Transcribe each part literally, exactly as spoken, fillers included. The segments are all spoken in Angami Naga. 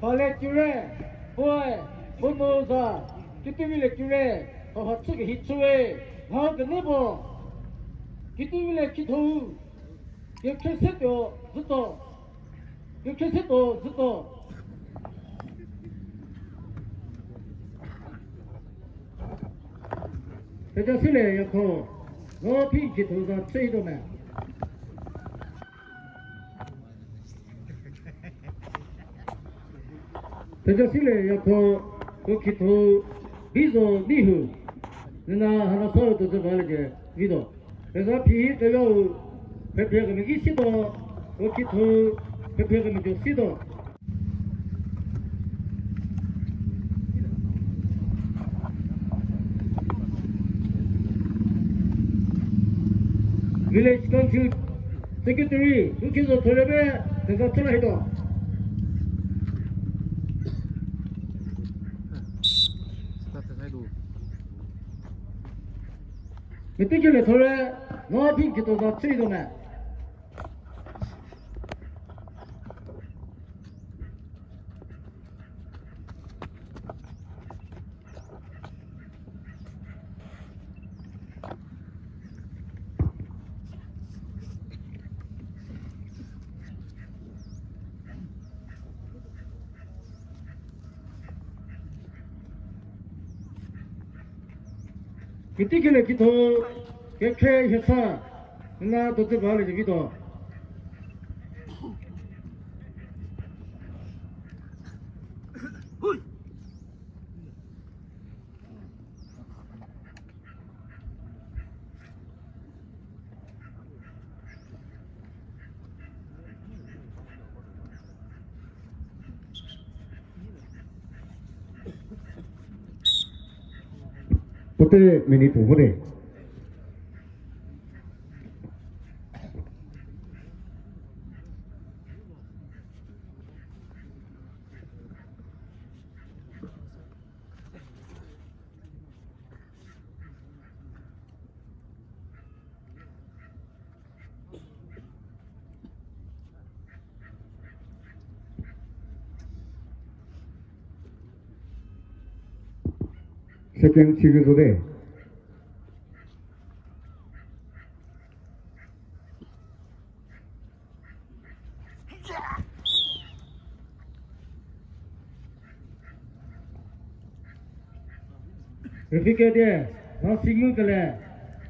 Hale Kire, puoe, puo nu za, Kituomilie Kire, haha chü kehi chüwe, ha kene puo, Kituomilie Kithou, Kekhriesetuo Zütho, Kekhriesetuo Zütho. Theja silie Yakho, no phi Kithou za chütuo me. Theja silie Yakho, ko Kithou, Bizo Nihu, nina hana sa tuo zü baliecie, vituo. Keza phi keyau, phephie kemeki situo, ko Kithou, phephie kemejo situo. Village Council Secretary, Ukizo Thorebe, keza chüla hituo. Metikelie Thore, no phi Kithou za chütuo me. Metikelie Kithou, Kekhrie Hiesa, nina tuo zü baliecie vituo. Puotei minute puo vote. Second series vote. Referee kedi, na singu kele,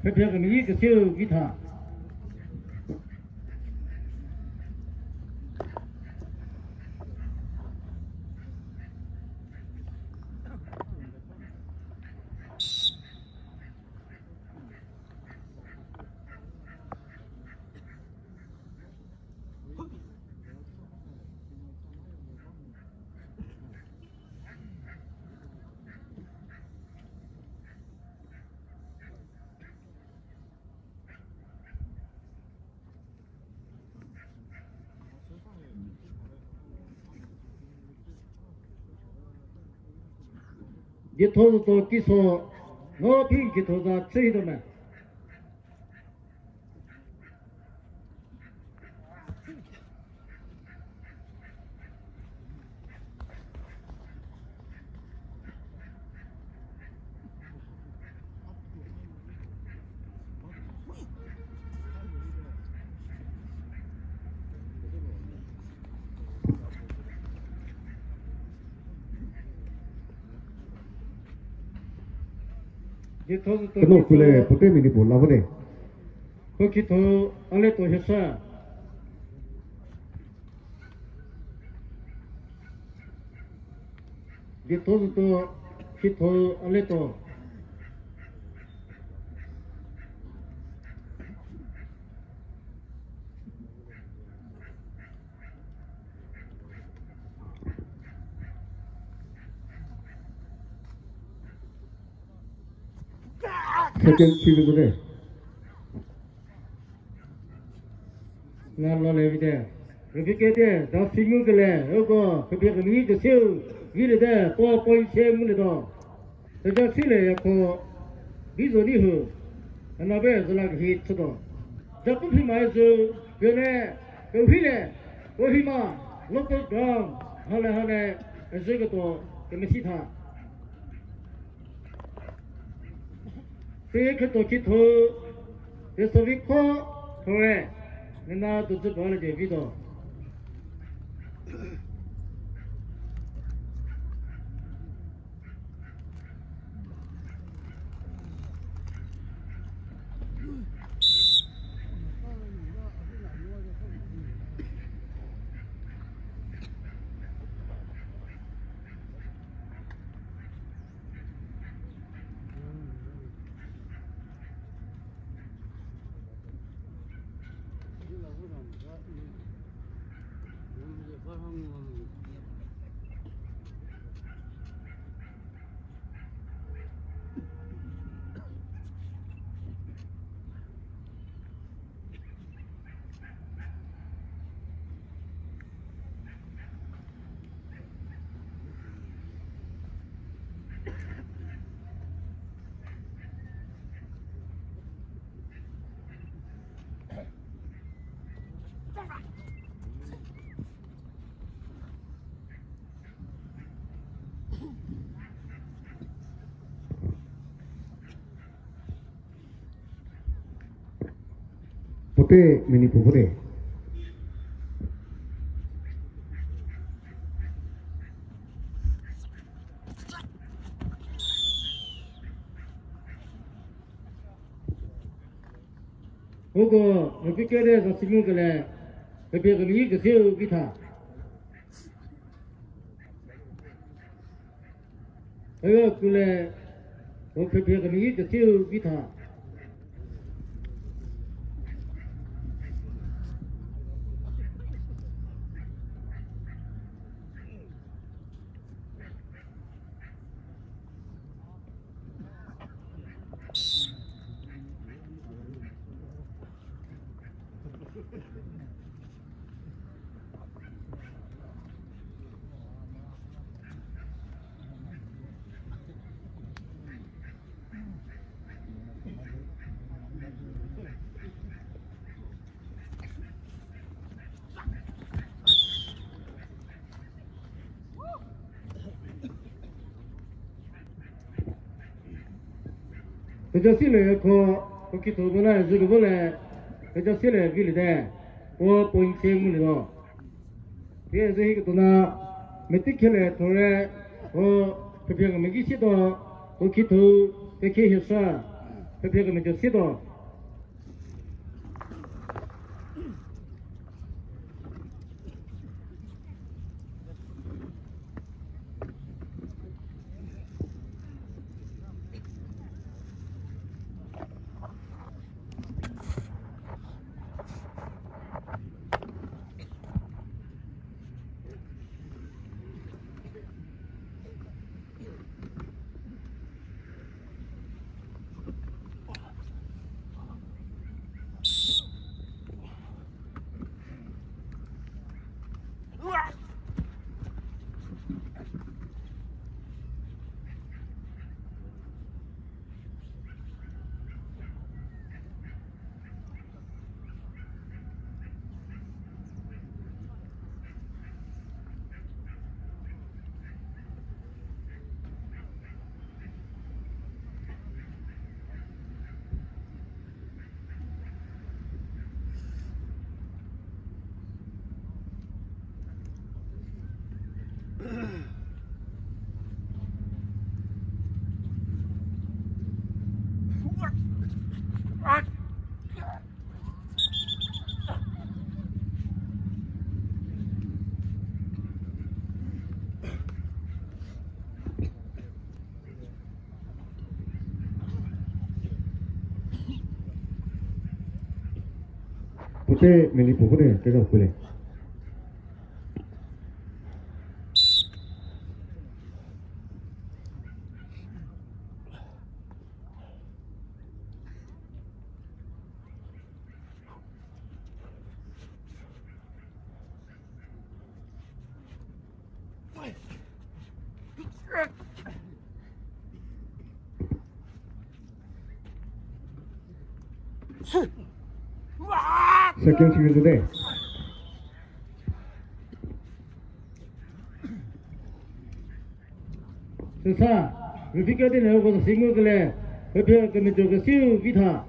phephie kemeyie kesiu vi tha. Dietho Zütho Kiso, no phi Dietho za chütuo me. Dietho Zütho Keno Kiso, kule puotei minute puo la vote. Ko Kitho a le to hesa. Dietho Zütho Kitho a le to. Second series de. Na lo le vite. Repeat kete, da singu kele, uko, kepie kemi kesiu, vile de, po point se ngu le do. Teja sile ya ko, bizo ni hu, ana be zela kehi chüdo. Japu phi mai zu, yone, kewhile, Kohima, local ground. Hale hale, ezhü ketuo kemesi tha. Seyie khetuo kitho, Tesovikho Thore, nena tutsü pale de vituo. Puotei meni puo puotei. Uko mepikere za simu kele, pepie kemeyie kesiu vi tha. Ega kule, o pepie kemeyie kesiu vi tha. Pejasi le ko, ko kitho ko la zhü ko le, pejasi le vi lite, o point se ngu liro. Pie zhü hi ketona, Metikhele Thore, o pepie kemeyie si to, o kitho, pekhe hisa, pepie kemeyie si to. Puotei meni puo puotei, keza pulie. Second series today. Sa, Rüphi Kedi ne uko si ngukele, pepie kemejo kesiu Vitha.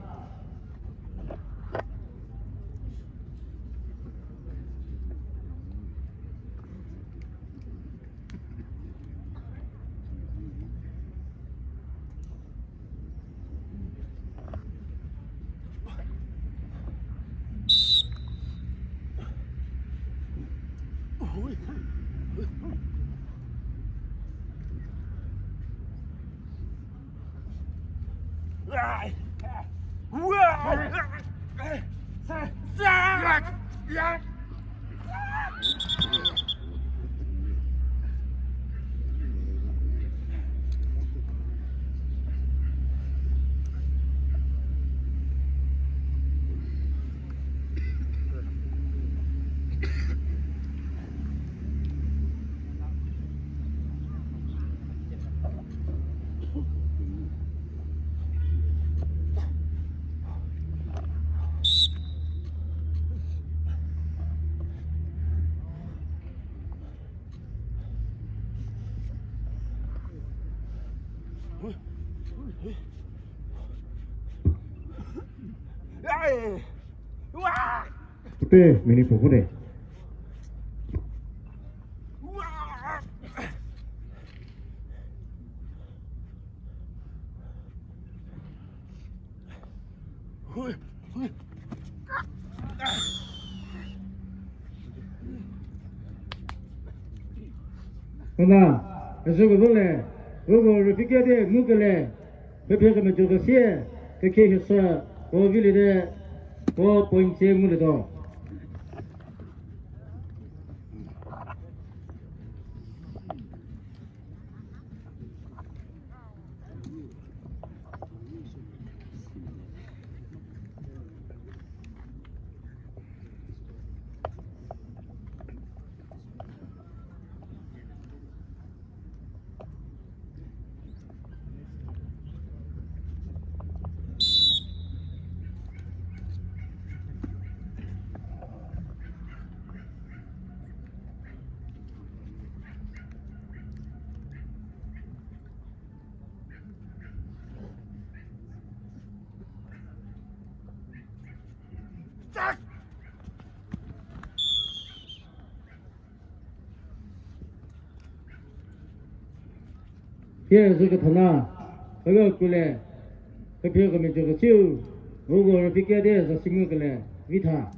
Pe mini puo puo de. Ona, ezhü kevole, uko Rüphi Kedi ngukele, pepie kemejo kesie, kekhe hie sü, ko viliete, ko point se ngulietuo. Hie zhü kethona, kega kule, kepie kemejo kesiu, uko Rüphi Kedi za si ngukele, Vitha.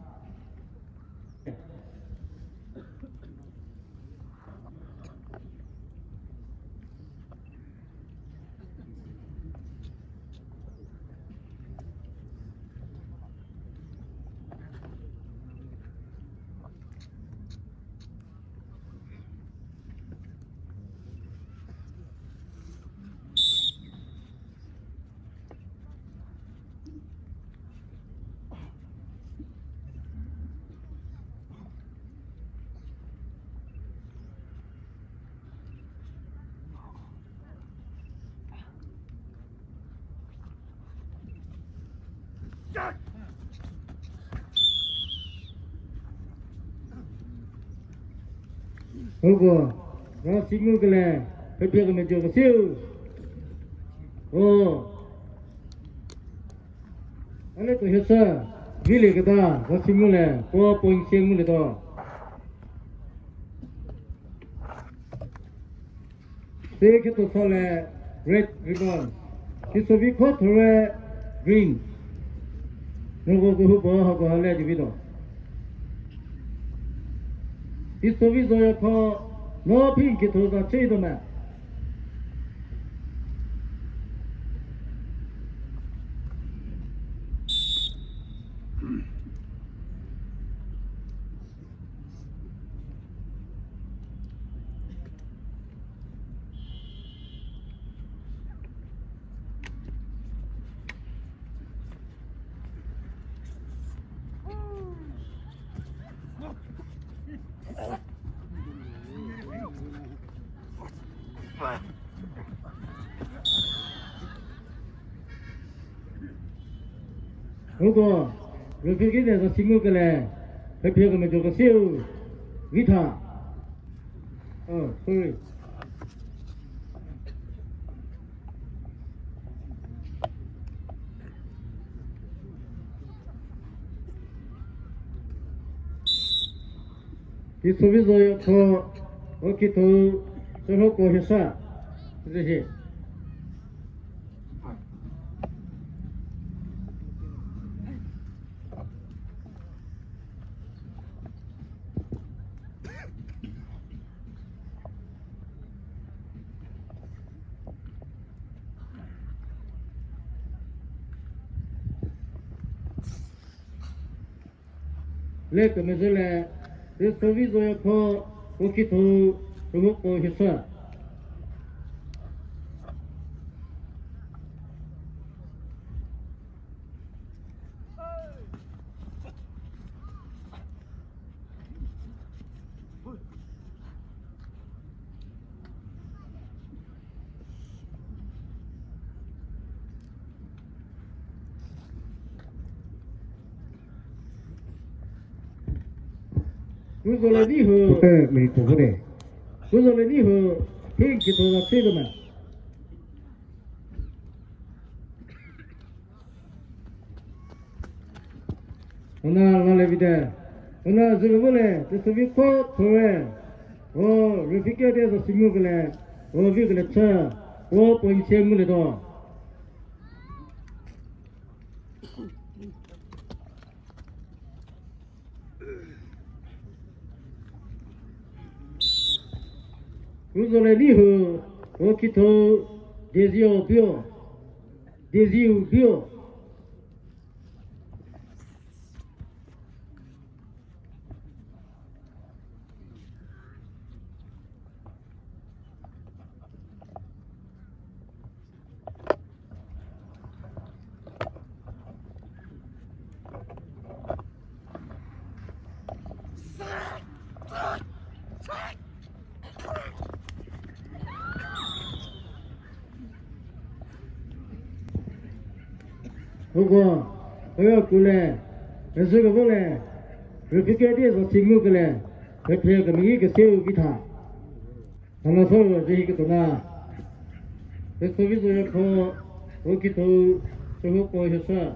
Uko, ra si ngukele, pepie kemejo kesiu. O. Ale to hie sü, vilieketa, ra si ngule, ko point se ngulietuo. Se ketho sa le red ribbon. Teisovi kho thorei green. Noko kehoupuo hako ha le di vituo. Teisovi zoya kho no pink ketho za chütuo me. Uko, referee kine za si ngukele, pepie kemejo kesiu, Vitha. Oh, sorry. Isovizo Yokho, Okitho, Sehoko Hisa. Zehi. Le kemezhü le, Isovizo Yokho, Okitho, Sehoko Hisa. Kuzo le di hu. Puo merei puo vo de. Kuzo le di hu. Pink kito za tsü de ma. Ona la le vite. Ona züko vo le, Tesovi Kho Thore. O, referee kedi zo si mu kele. O, vi kele chü. O, point se mu le do. Kuzo le di hu, Okitho, Dezio Bio, Dezio Bio. Uko, uko kule, ezhü kevo le, referee kedi zo si mu kele, pephe kemeyie keseu vi tha. Hana so zehi ketona. Tesovi Zoyakho, Okitho, Sehoko Hisa.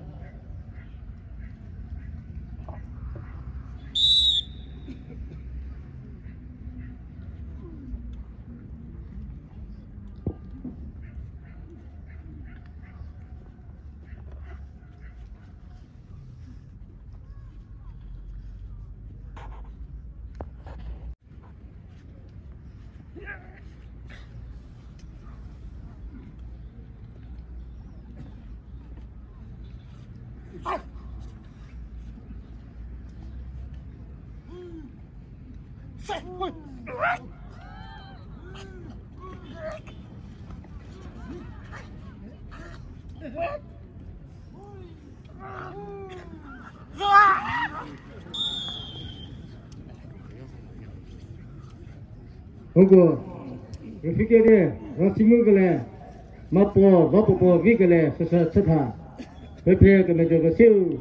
Uko, referee kedi, rasimu kele, mapo, vapopo vi kele, süsü chütha. Pephe kemejo kesiu,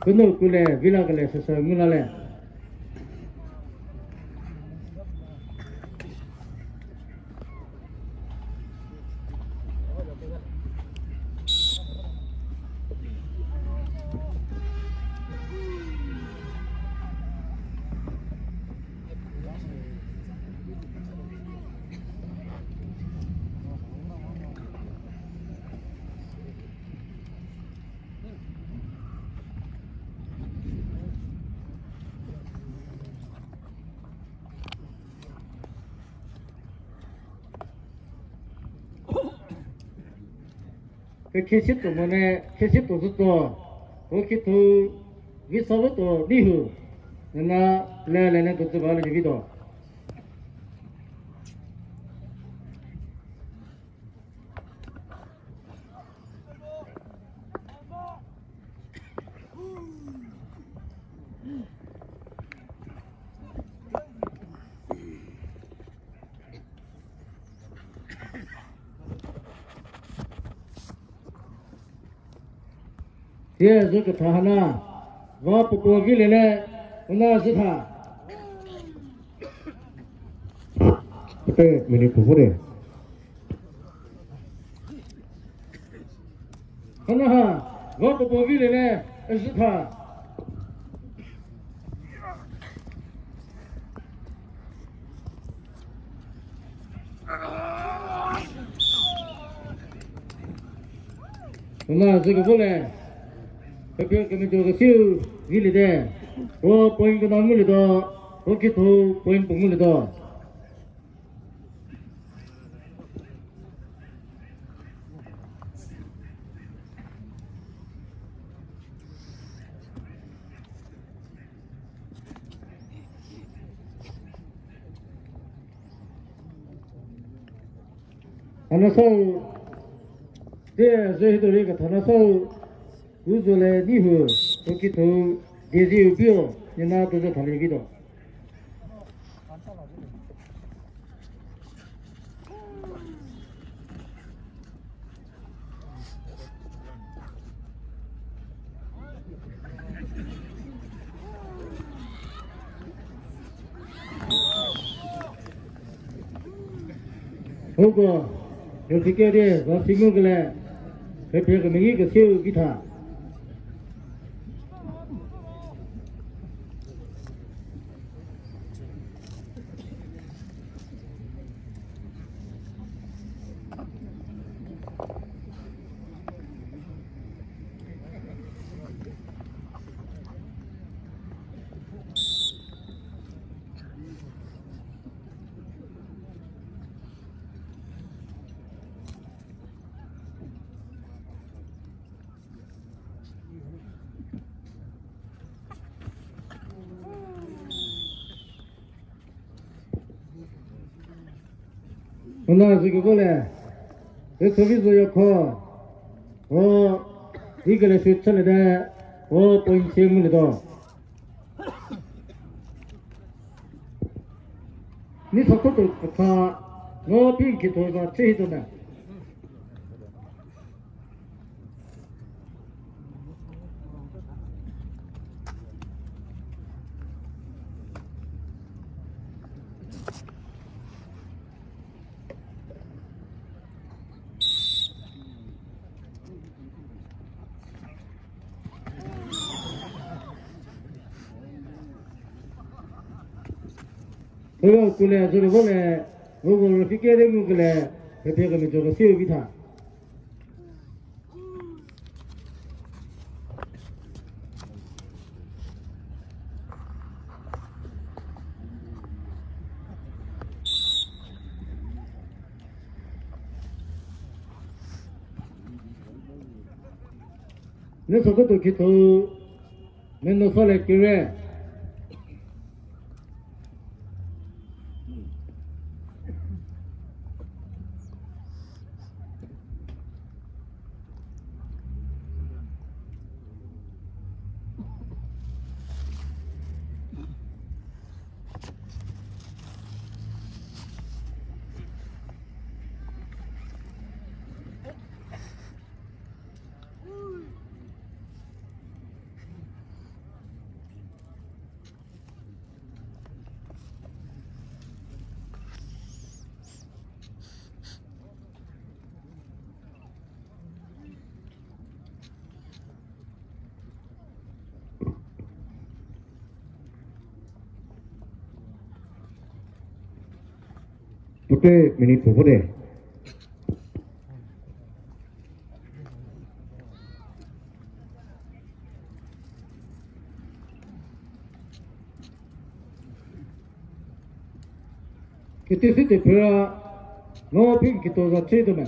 kenu kule, vila kele, süsü ngula le. Kekhesi tuo mone, khesi tuo zütuo, Okitho, Visa zütuo, Nihu, nana, le, le, le, tuo zü ba, le, le, vituo. Tie zü ketha hana, va puo puo vi lele, una zü tha. Pete mene puo vo de. Hana ha, va puo puo vi lele, zü tha. Ona züko vole. Pepie kemejü kesiu viliete. Ro point kena ngulietuo. Ro kithu point puo ngulietuo. Ana sau, te ze hito rei kethana sau, u zo le ni hu, u ki thu, die zi u bio, ni na tu ze thali ki do. Uko, rüpfhikedi, va singu kele, rüpfhie kemeyie kesiu bitha. Ona züko le, e sovi zo yokho, o, ikele sü chüliete, o, point se ngulietuo. Ni sa khutu kesa, ngo phi nkitho za chü hituo me. Ero kule züru vole, ro vo rüpfhikedi ngukele, rüpfhie kemejü kesiu bitha. Ne sokoto kitho, meno sale kire. Pute minute puo puo de. Kete sü te phira, no phi nkitho za chütuo me.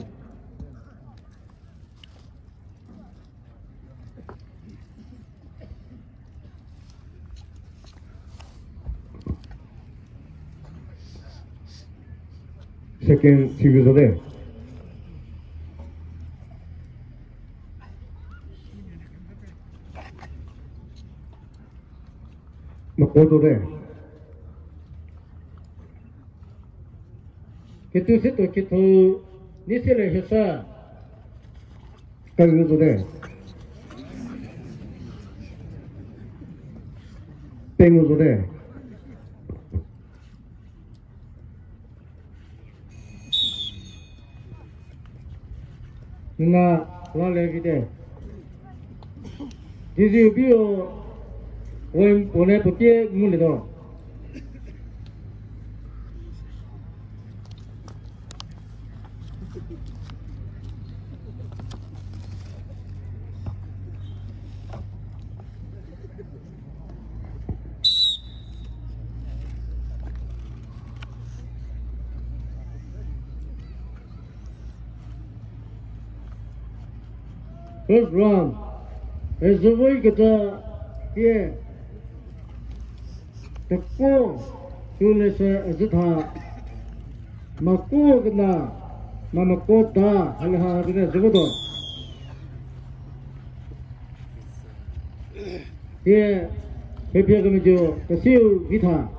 Second, si zo de. Mako zo de. Ketu se to ketho, ni se le hesa. Kau zo de. Peng zo de. Nuna la le vite. Dizi bio, weng pone putie ngulietuo. First round. Ezüvoi keta pie. Tekuo. Tule se ezütha. Makuo kena. Ma makuo ta. Haleha kena ezüvoto. Tie, pepie kemejü, kesiu vitha.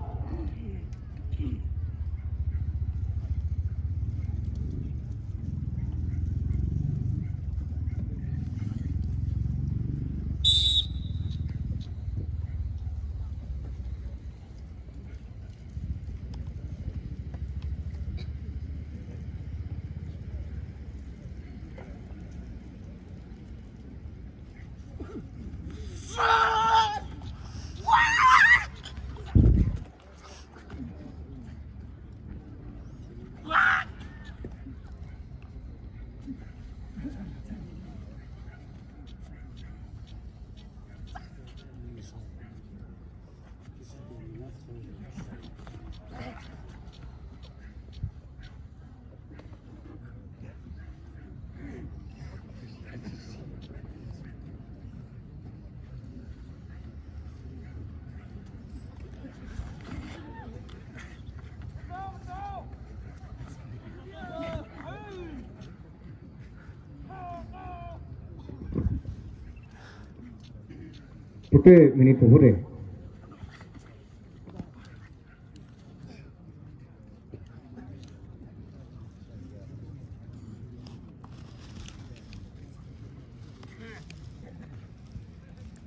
Pute minute puo vote.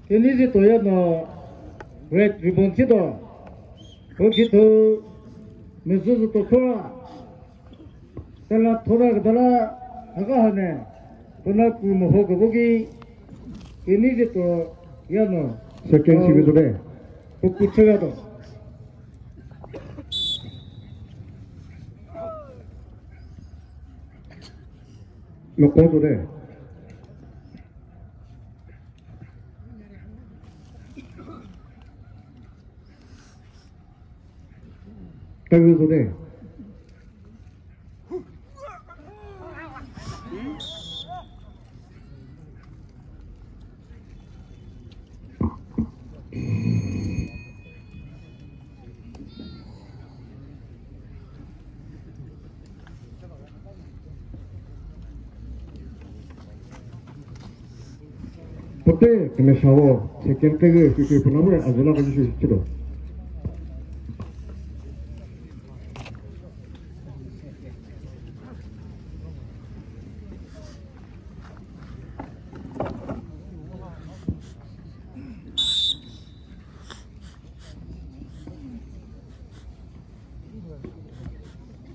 Kenei zi toya no red ribbon chütuo. Ko ki thu mezhü zü to khora. Tela thora kedala haka hane. Kona ku meho kebo ki kenei zi toya no. Second si kezo de. Ko ku chüya to. Meko to de. Tayo to de. Pute kemesa vo, second kegei, kekei puo la vor, a zü la kecü chütuo.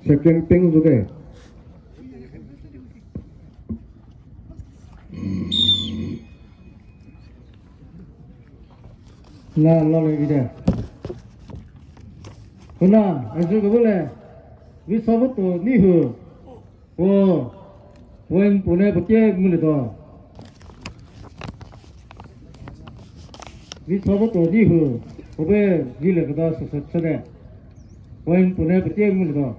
Second peng zo de. Na lo le vi de. Kona, a zü kebo le. Visa voto ni hu. Puo, point puo ne puo tie ngulietuo. Visa voto ni hu, puo be ngulieketuo süsü chüte. Point puo ne puo tie ngulietuo.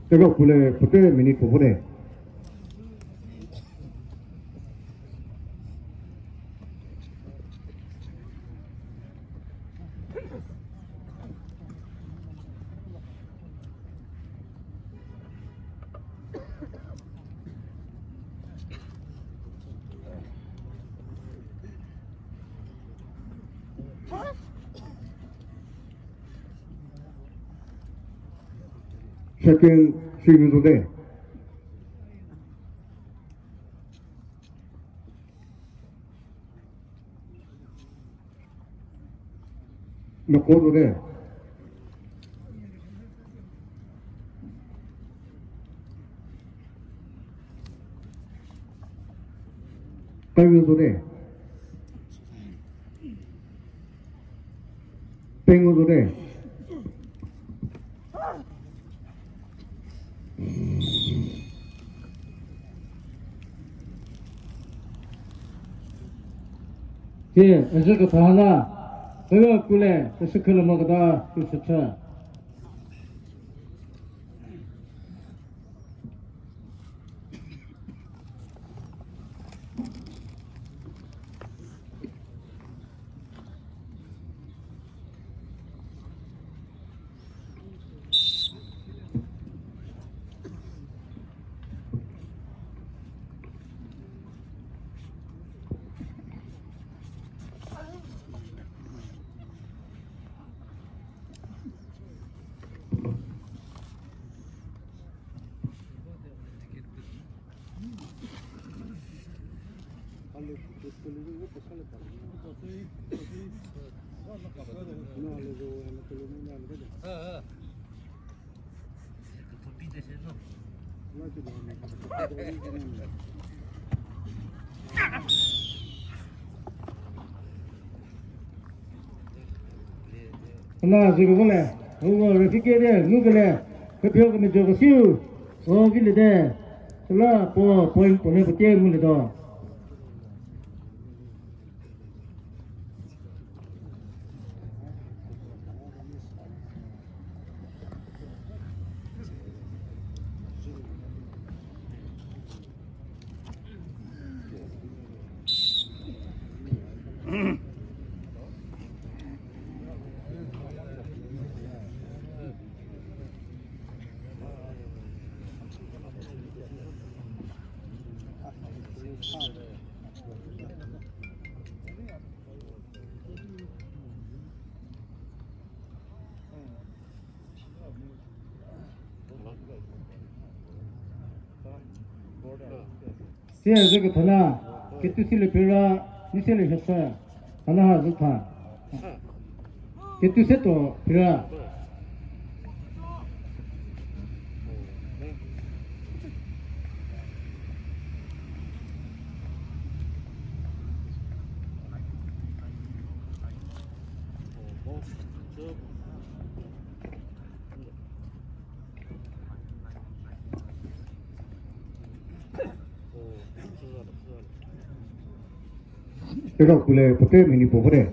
Tero pule pute minute puo vote. Second, Shinguzote. Mekozote. Penguzote. Penguzote. Tie, ezhü ketha la, pega kule, kesükhelemo keta, kesüchü. Ana züko vole, uko referee kede ngukele, kepio kemejoko siu, o vilede, süla puo point puo ne puo tie ngulietuo. Sie zhü ketha la, ketuo silie pira, ni silie hesü, hana ha zhü tha. Ketuo se tuo pira. Kira kule puote mini puo puote.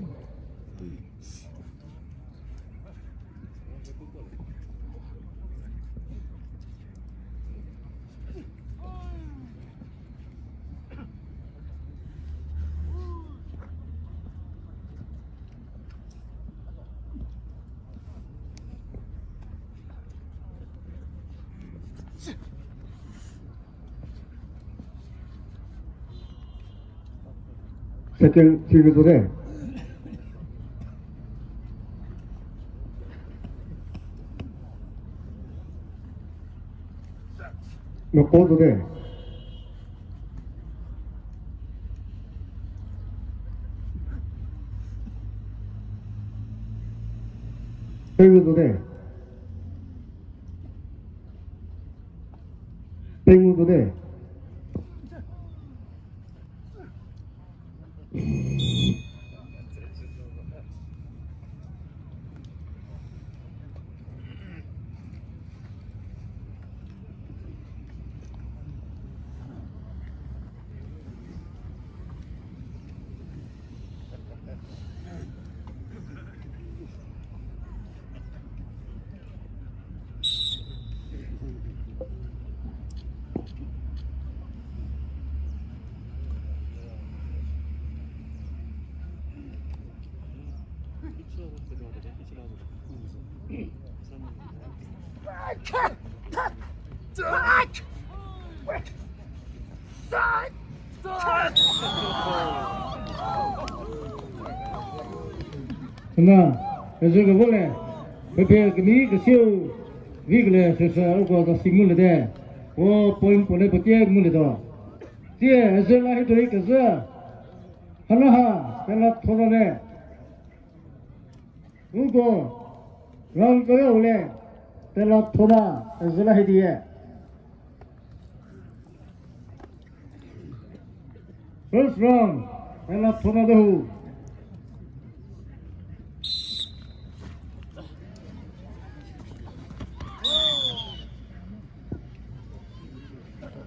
Second, Shinguzote. Mekozote. Penguzote. Penguzote. Na, ezhü kevole, pepie keni kesiu, Vikele süsü uko zasi ngulie te. O point puo le puo tie ngulie tuo. Tie, ezü la hituo kezü. Halaha, Pela Thora le. Uko, round keyau le, Pela Thora, ezü la hidie. First round, Pela Thora de hu.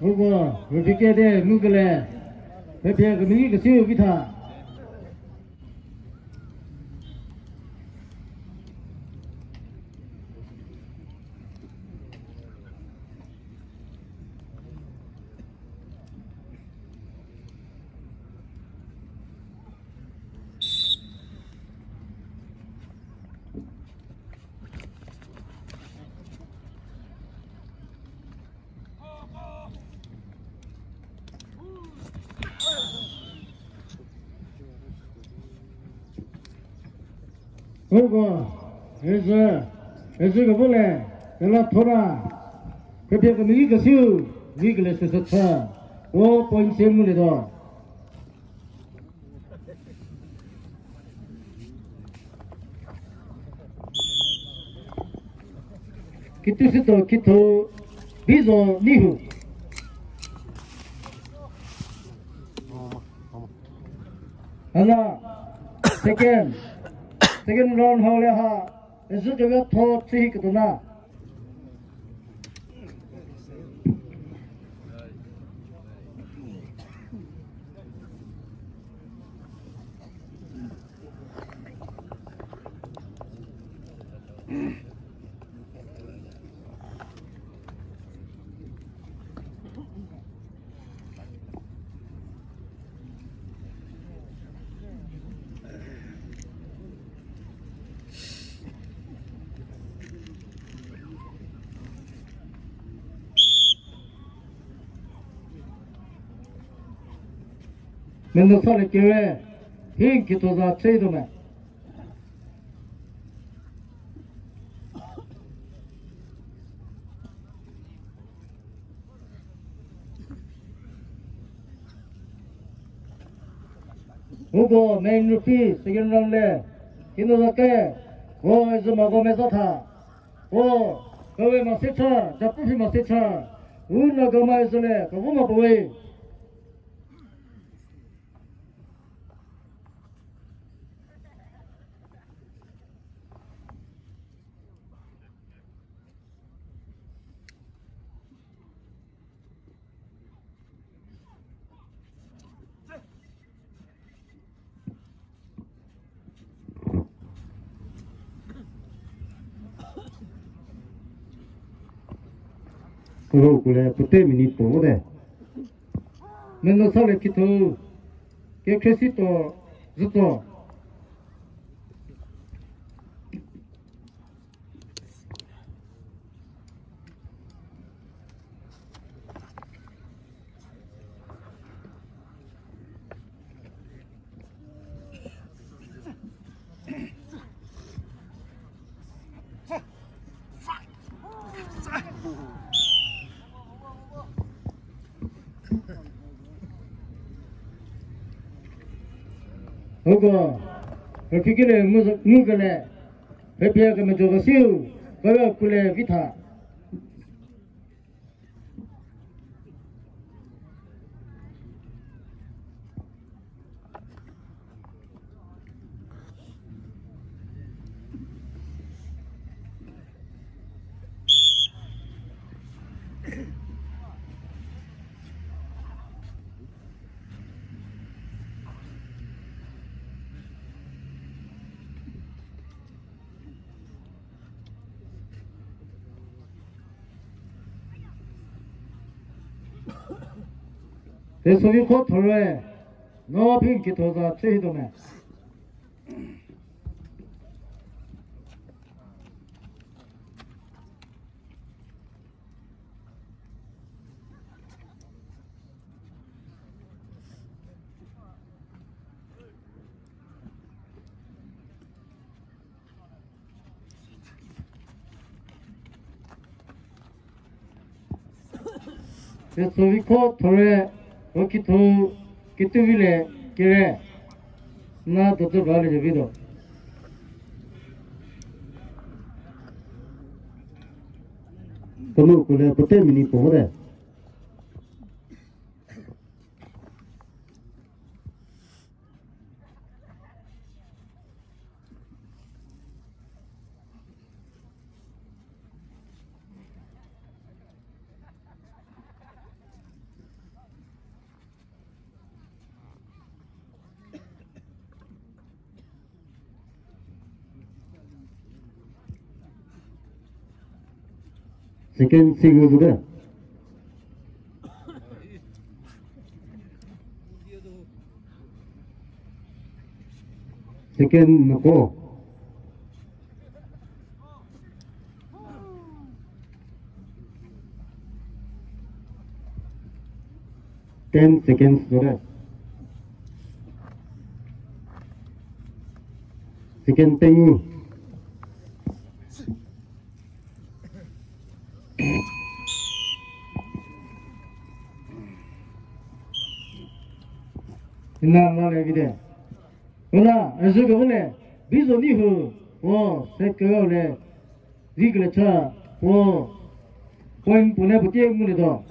Uko, rüphi kede, ngukele, pepie kemeyie kesiu vitha. Uko, ezü, ezü kebole, Pela Thora, kepie kemeyie kesiu, vikele süsü chü, o point se ngulietuo. Kitusüto kitho bizo nihu. Hala, second. Second round hau le ha. Ezü keve tho tsühi ketuo na. Meno sa le kere, hi kitho za chei do me. Uko main referee second round le, hino za ke, o ezü mako meza tha. O, kawe ma se cha, japu phi ma se cha. U na ga ma ezü le, kavu ma pawe. Ro kule pute minute puo vo te. Meno sa le kitho, kekhresi to, züto. Uko, rüphi kele mu-, ngukele, rüpie kemejo kesiu, kere kule vitha. Tesovi kho thorwe, no phi n kitho za chü hi do me. Pesoviko Thore, Okitho Ketuvilie Kere. Na dozü ba le vi do. Kanu kule pete mini puo de. Second single bude. Second noko. Ten seconds lore. Second tengu. Ina la le vide. Ola, ezhü kevole, bizo ni hu, o, se kevole, ri kele cha, o, point puo ne puo tie ngu le do.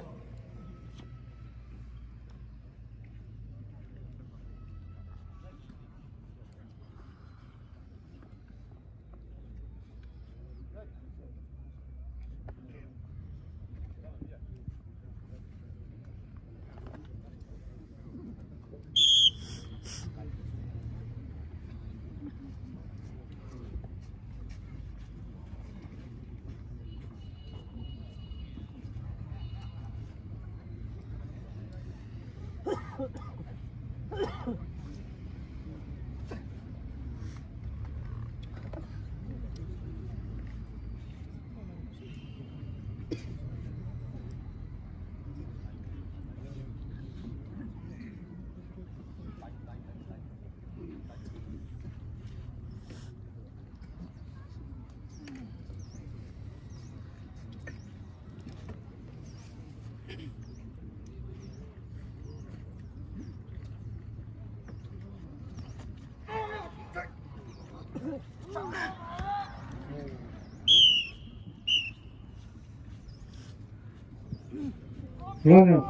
Runner.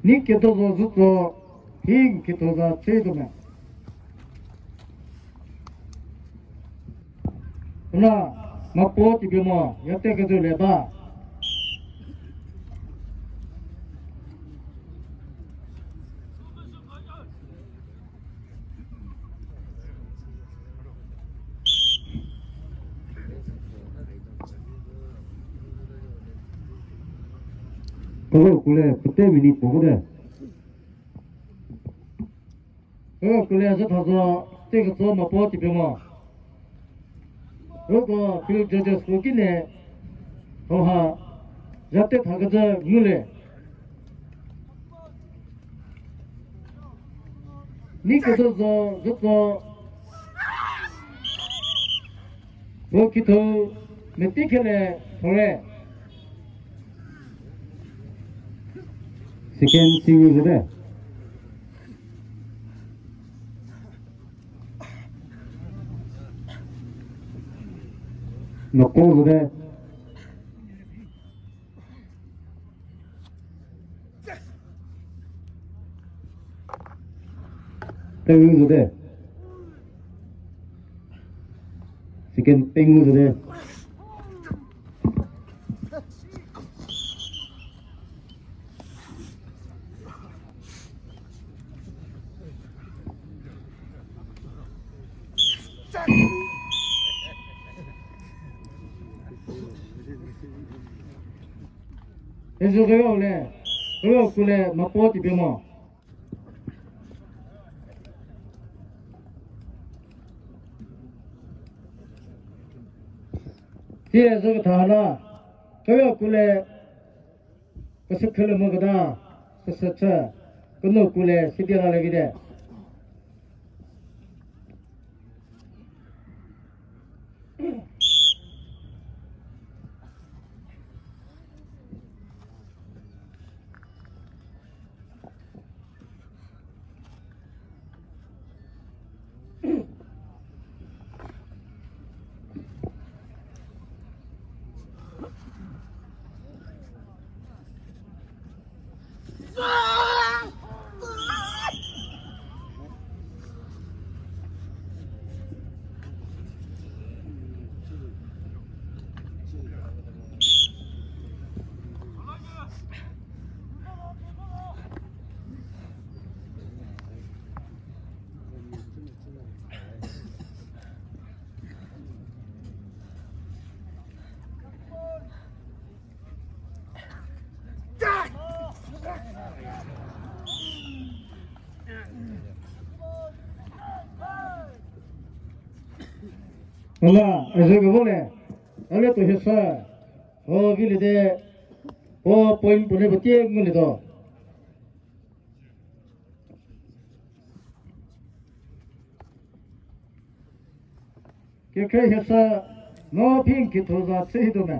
Ni kedo zo zütso, hing kedo za che do me. Una, mapo tipe mo, ya te kedo le ba. Koro kule pete minute puo de. Koro kule zü tha zo, te ketso mapo tipe mo. Uko field judges ko kine hauha zate thakecü ngulie. Ni kezo zo, zütso. Vo kitho, meti khele, thore. Second single züte. Noko züte. Tengu züte. Second tengu züte. Ezü kero le, kero kule mapo tipe mo. Tie zü ketha la, kero kule, kesü khele mo keda, süsü chü, keno kule, sidi la le vide. Ala, ezhü kevo le, ale to hisa, o viliete, o point puo ne puo tie ngulietuo. Kekhrei hisa, no phi n kitho za chü hituo me.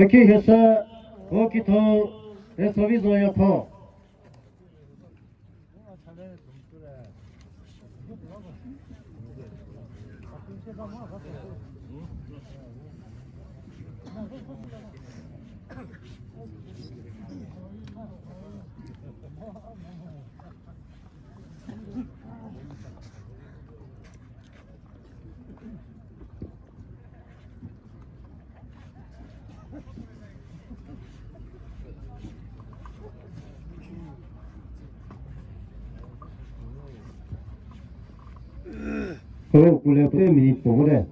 Eki hisa, o kitho, e sovi zo ya pho. Kule pe minute puo de.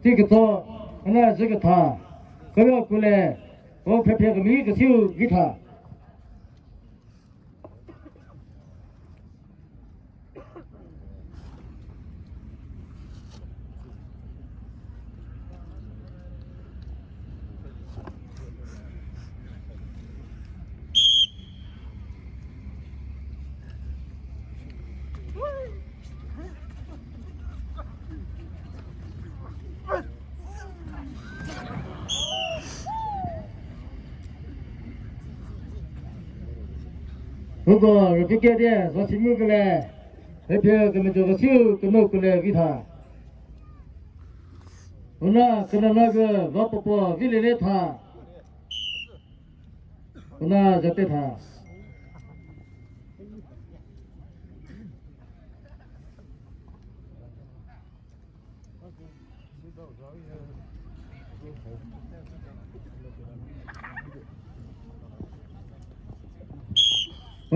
Ti ketso, ana zhü ketha, kero kule, o phephie kemhie kesiu vi tha. Uko rüpfhükie die, zo si mu kele, rüpfhü kemejo kesiu kenu kele vi tha. Una kenana ke va puo puo vilie le tha. Una zate tha.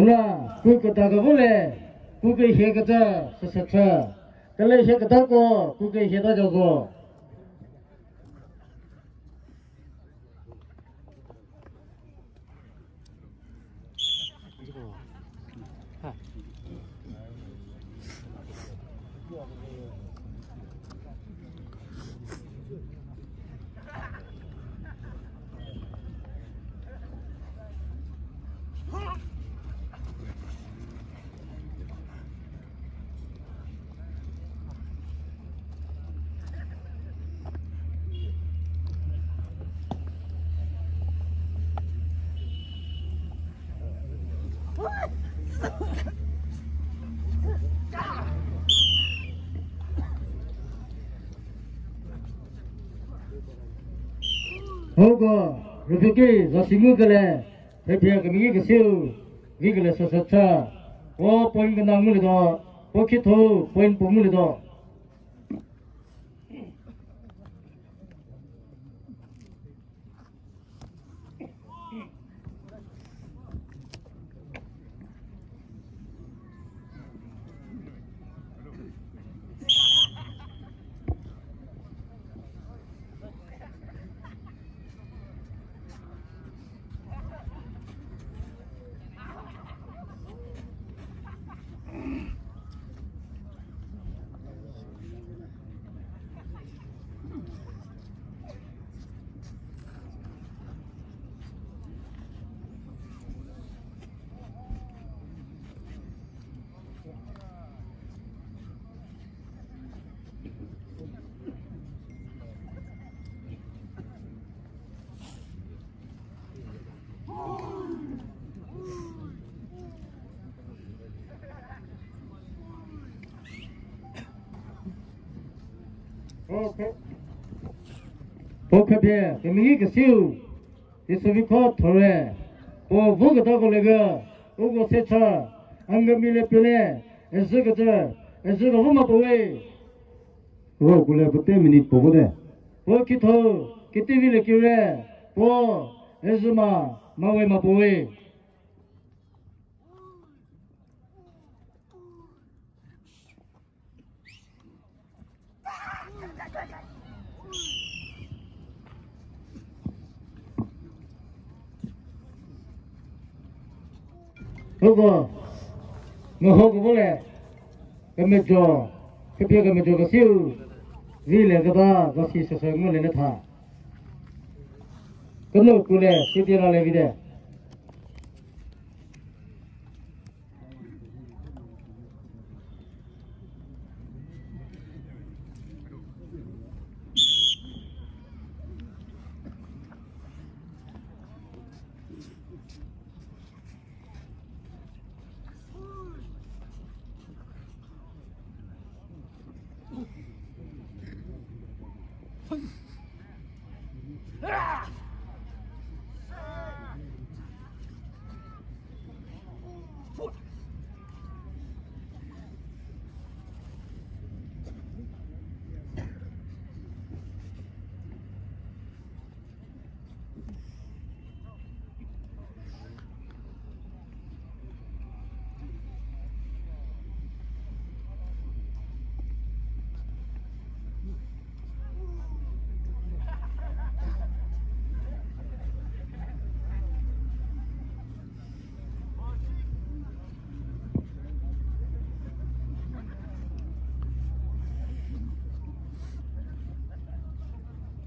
Una, pu keta kevo le, pu kehie keta, süsü chü. Kele hie ketako, pu kehie ta jazo. Uko, rüpfhükie, zo si mu kele, rüpfhü kemhie kesiu, vi kele süsü chü. O point kena ngulietuo, o kitho point puo ngulietuo. Puo khe-, puo khepie kemeyie kesiu, Isüviko Thore, puo voketako lege, uko secha, Angami le pele, ezhü kecü, ezhü kevo ma puo we. Ro kule pete minute puo vote. Puo kitho, kitivi le kire, puo, ezhü ma, mawe ma puo we. Uko, meho kevo le, kemejo, kepie kemejo kesiu, vi le keba, zasi sese ngu le ne tha. Kenu kule, sidi la le vite.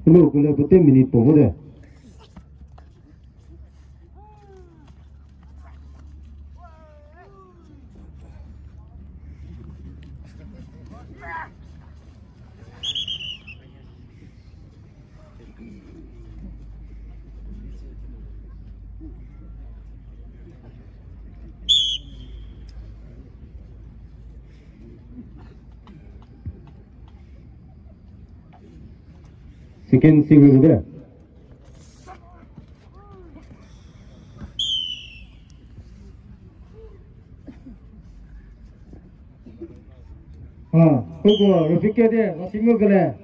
Hello, kule pete minute puo vote. Second single de. Ha, uko Rafika de, lasi mu kele.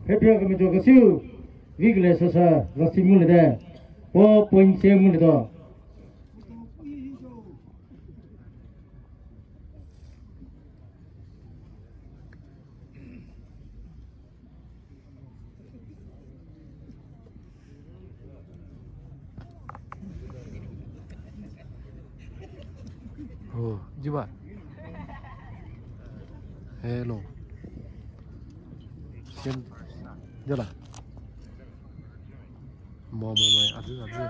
Hepia kemejo kesiu, vi kele sasa, lasi mu le de. O point se mu le do. Oh, jiba. Hello. Ken, jala. Mo, mo, mo, azu, azu.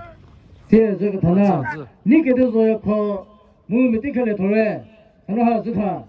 Tie, je ke thana. Azu, azu. Ni ke de zo ya kho, mu mi ti khale thore. Thana ha, zu tha. Oh.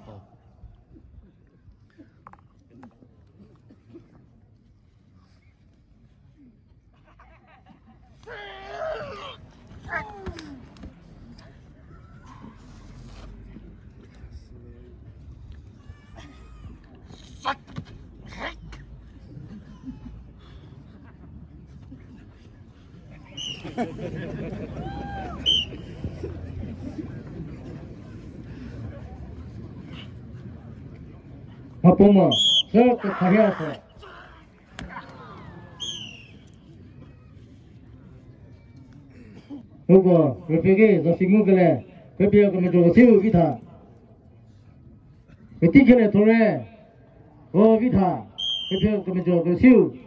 Mapoma, sir, to kharia sir. Uko, referee, zasi ngu kele, referee ko mejo ko siu vitha. Meti kele thore, ko vitha, referee ko mejo ko siu.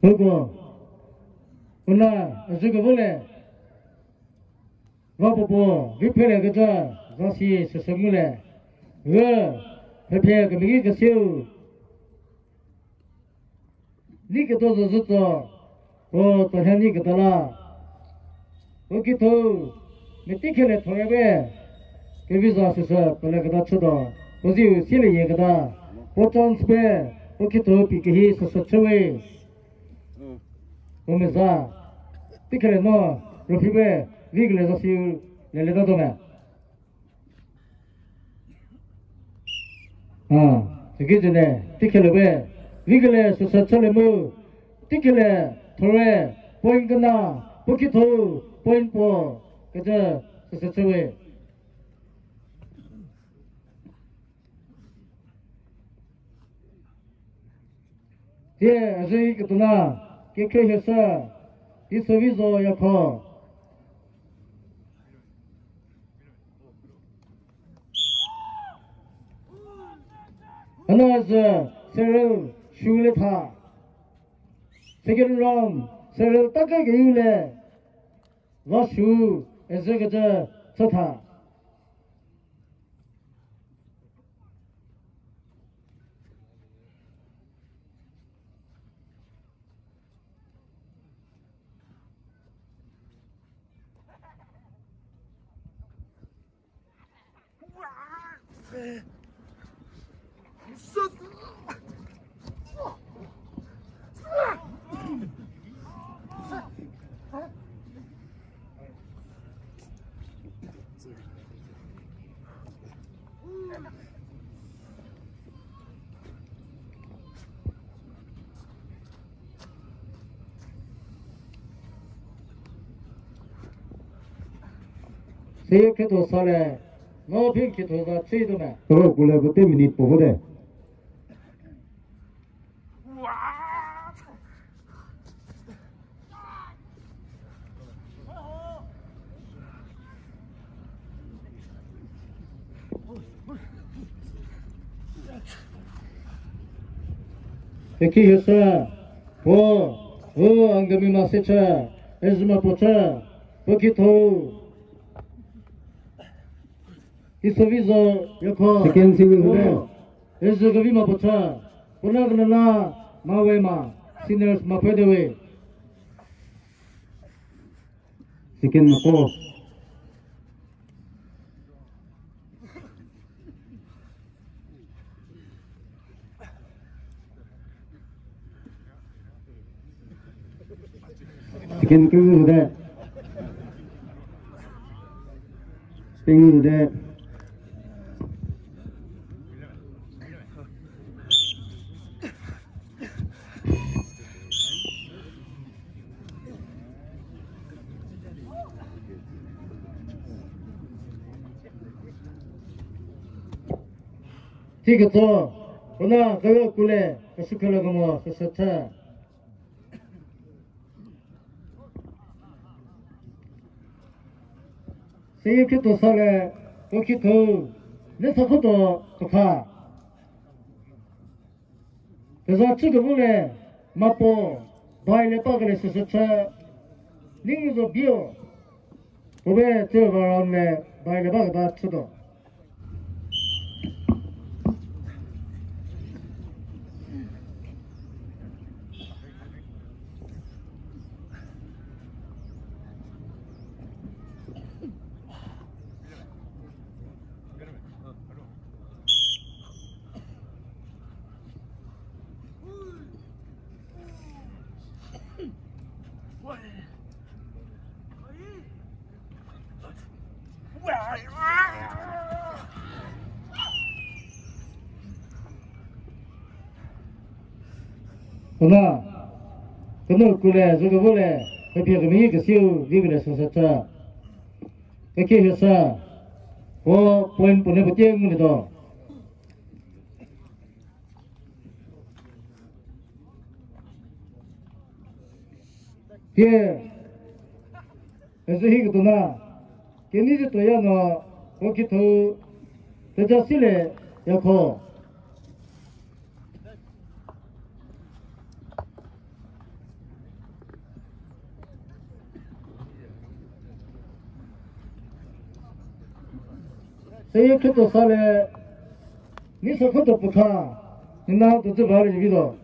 Hugo, una, azhü kevole. Va puo puo, vi phele kecü, zasi süsü ngule. Rü, phephie kemeki kesiu. Ni keto zo zütso, puo tsohie ni keta la. Puo kitho, meti khele thorebe. Kevi za süsü, pele keta chüdo. Puo ziu sielie yie keta. Puo chance pe, puo kitho pi kehi süsü chüwe. Puo meza. Ti khele no, rüphi pe, vi kele za siu, lele ta do me. A, süki jüne, ti khele we, vi kele süsü chülie mu, ti khele thore, point kena, puo kitho, point puo, kecü süsü chüwe. Tie, a zhü ketuna, kekhriehieshü, Isovizo Yakho. Hana zhü, Cyril Shuletha. Second round, Cyril Takekeyule. Va shu, ezhü kecü, chütha. Seyie khrietho sa le, no phi khrietho za chü tuo me. Ro kule puo te minute puo vote. Eki yesa, puo, u, Angamima Sechü, Ezhüma Puochü, puo kitho. Isovizo Yakho. Second semi puo. Ezhü Kevima Puochü. Puo la kena la Mawema. Seniors Mapfü Dewe. Second mako. Second kru de. Ping de. Ti ketso, kona kero kule, kesukelekemo, süsüthü. Seyie khrietho sa le, puo kitho, le sakhoto, kekha. Keza chü kevo le, mapo, bai le pa kele süsüthü, lingu zo bio, puo be tsü va round le, bai le ba keba chüdo. Kona, kenu kule, zü kevo le, kepie kemeyie kesiu, vi kele süsüthü. Kekhe hesa, puo point puo ne puo tie ngulietuo. Tie, ezhü hi ketona, kenei zhü tuoya no, puo kitho, Tejasile Yakho. Seyie khrietho sa le, Ni sa khoto pukha, ni na to tsü ba le vi do.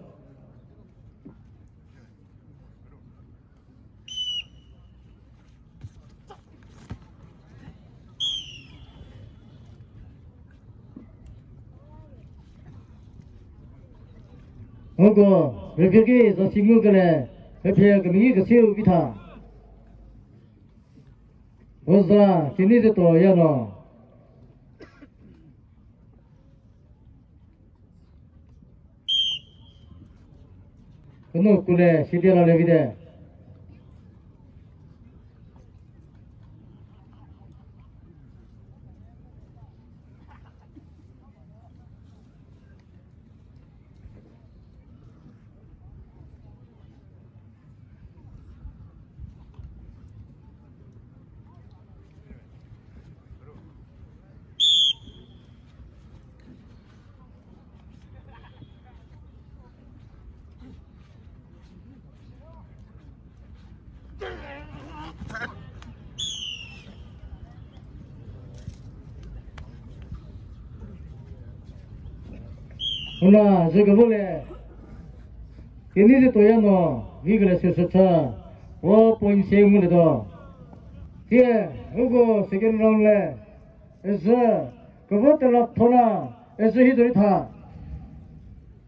Uko, referee ki zasi ngu kele, phe phe kemeyie kesiu vi tha. Uza, kini ze to ya no. Kenu kule, sidi la le vi de. Una, ze kevole. Kini ze toya no, vi kele se se cha. O point se mu le do. Tie, uko second round le. Eze, kevo tela thona, eze hi dori tha.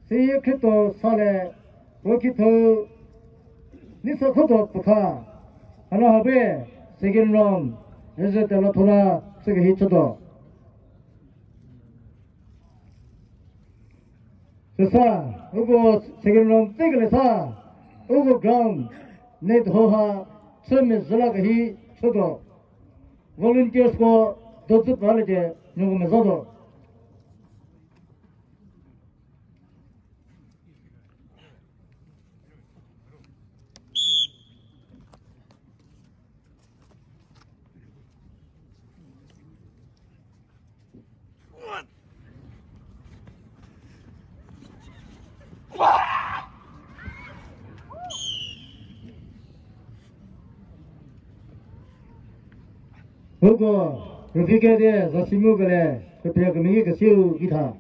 Seyie khrietho sa le, o khrietho, ni sa khoto pukha. Hana habe, second round, eze tela thona, se ke hi choto. Süsa, uko second round tse kele sa, uko ground, net ho ha, chü mezhü la kehi, chüdo. Volunteers ko, do zü pa le je, nyoko mezhü do. Uko, rüphi kede, zasi mu kele, kepie kemeyie kesiu githa.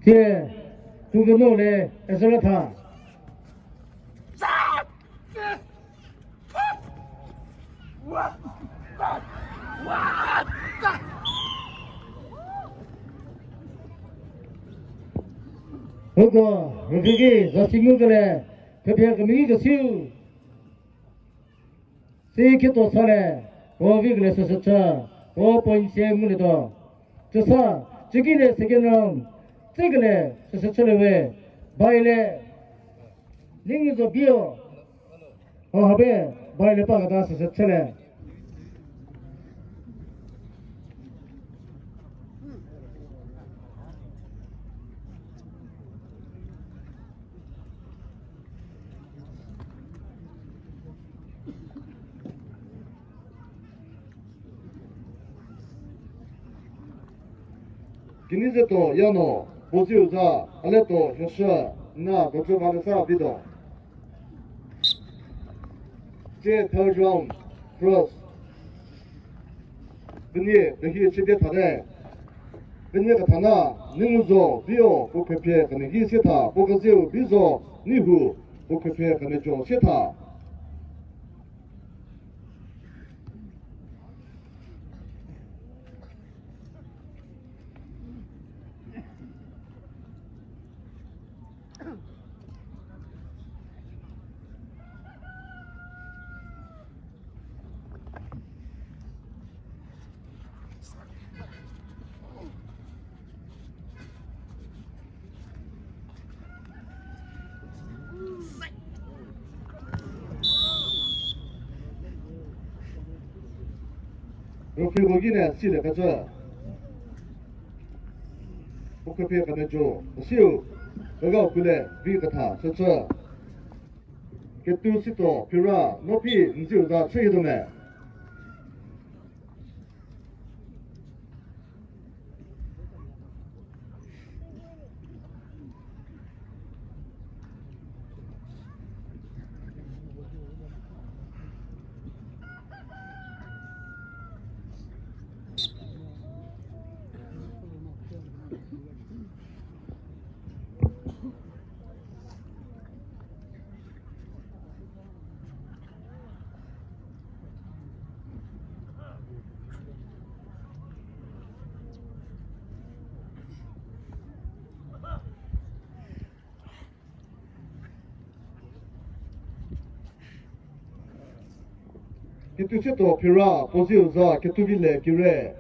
Tie, tu geno le, ezüla tha. Uko, rüphi ki, zasi mu kele, kepie kemeyie kesiu. Si khito sa le, o vi kele süsü chü, o point se ngu le do. Chüsa, chüki le second round, tse kele süsü chü le we, bai le, ningu zo bio, o habe, bai le pa kata süsü chü le. Kinizeto yano, puo ziu za, aleto, heshü, na, puo zü va le sa, bido. Tie third round, cross. Penie, pehi chüpie thate. Penie kethana, ningu zo, bio, puo khepie kemeyie sietha, puo kezeu, bi zo, nihu, puo khepie kemejo sietha. Rüphi ko gine sile kecü. Puo khepie kemejo, siu. Kagau kule vi ketha shücü. Ketu sito phira, no phi nziu za chü hituo me. Ketu sito phira, puo ziu za Ketuvile Kire.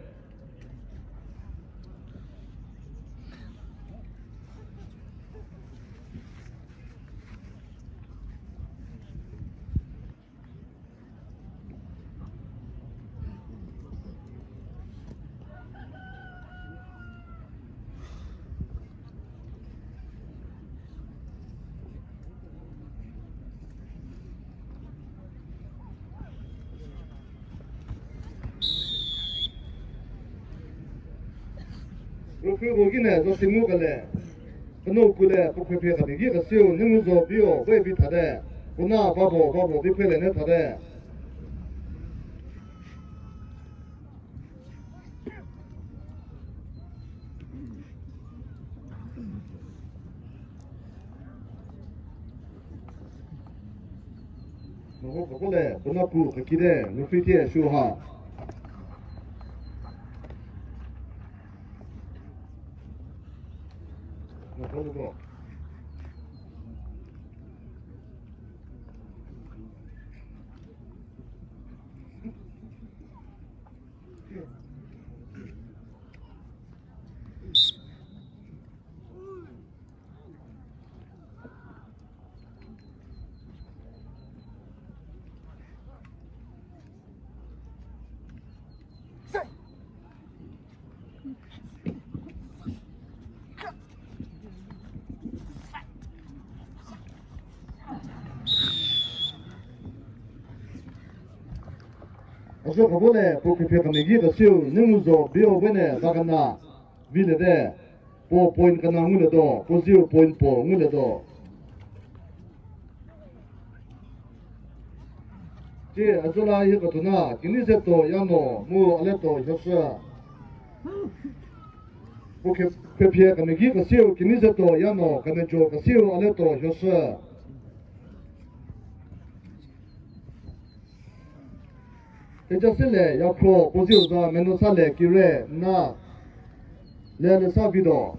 Referee ko kine za si mu kele. Keno kule puo khepie kadi ki kesiu, ngu zo bio, we bi thate. Kona babo, babo, bi phele ne thate. Noko koko le, kona pu kekide, referee thie shu ha. Noko luko. Azo kebole puo khepie kemegi kesiu, ngu zo bio we ne za kena. Vilete, puo point kena ngulietuo, puo ziu point puo ngulietuo. Tie azo la hie ketho na, Kinizeto Yano mu Aleto Hioshü. Puo khe-, khepie kemegi kesiu, Kinizeto Yano, kemejo kesiu Aleto Hioshü. Theja sele yakhro puo ziu za Menusale Kire na le lesa vido.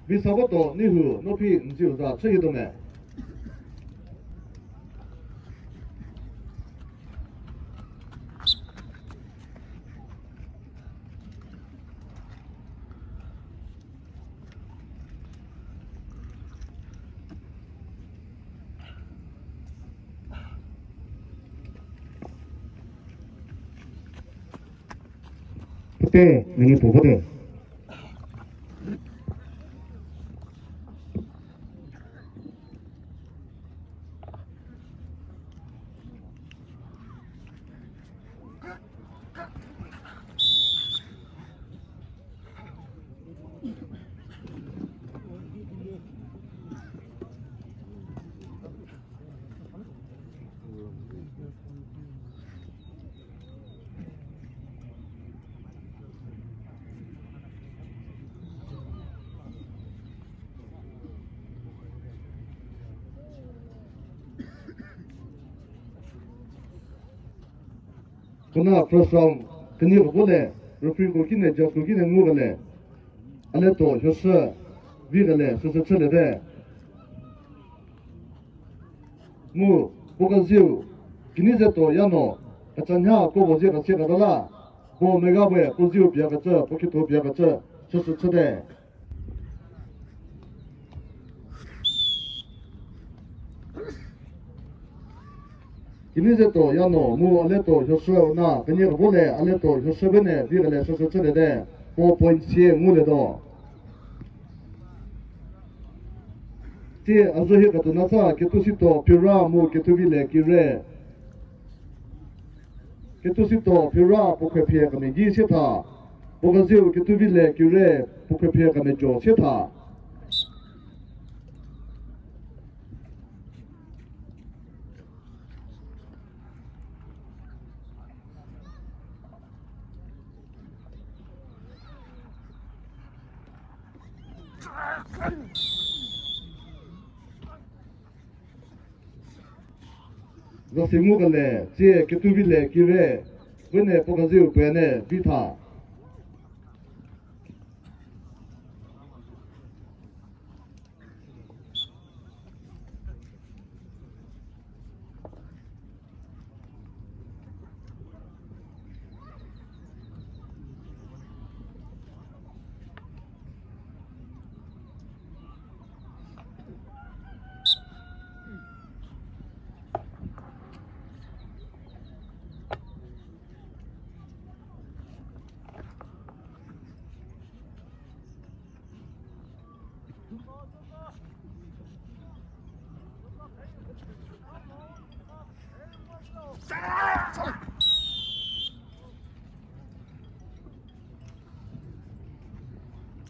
Visaboto Nihu, no phi nziu za chü hituo me. Pute, meni puo pute. Na first round kenie kebole, referee ko kine, judge ko kine ngu kele. A le to hioshü, vi kele, süsü chüliete. Mu, puo keziu, kini ze to ya no, kecanya ko puo zie kesie keta la, puo mega we, puo ziu pia kecü, puo kituo pia kecü, süsü chüte. Kini ze to ya no, mu a le to hioshü na, kenie kebole, a le to hioshü bene, vi kele süsü chüliete, puo point sie ngulietuo. Tie a zo hie ketuo nasa, Ketuosituo Pira mu Ketuovile Kire. Ketuosituo Pira puo khuophie kemegei sie tha. Puo keziu Ketuovile Kire puo khuophie kemejo sie tha. Zasi ngu kele, tsie Ketuovile Kire, wene puo keziu puoe ne vi tha.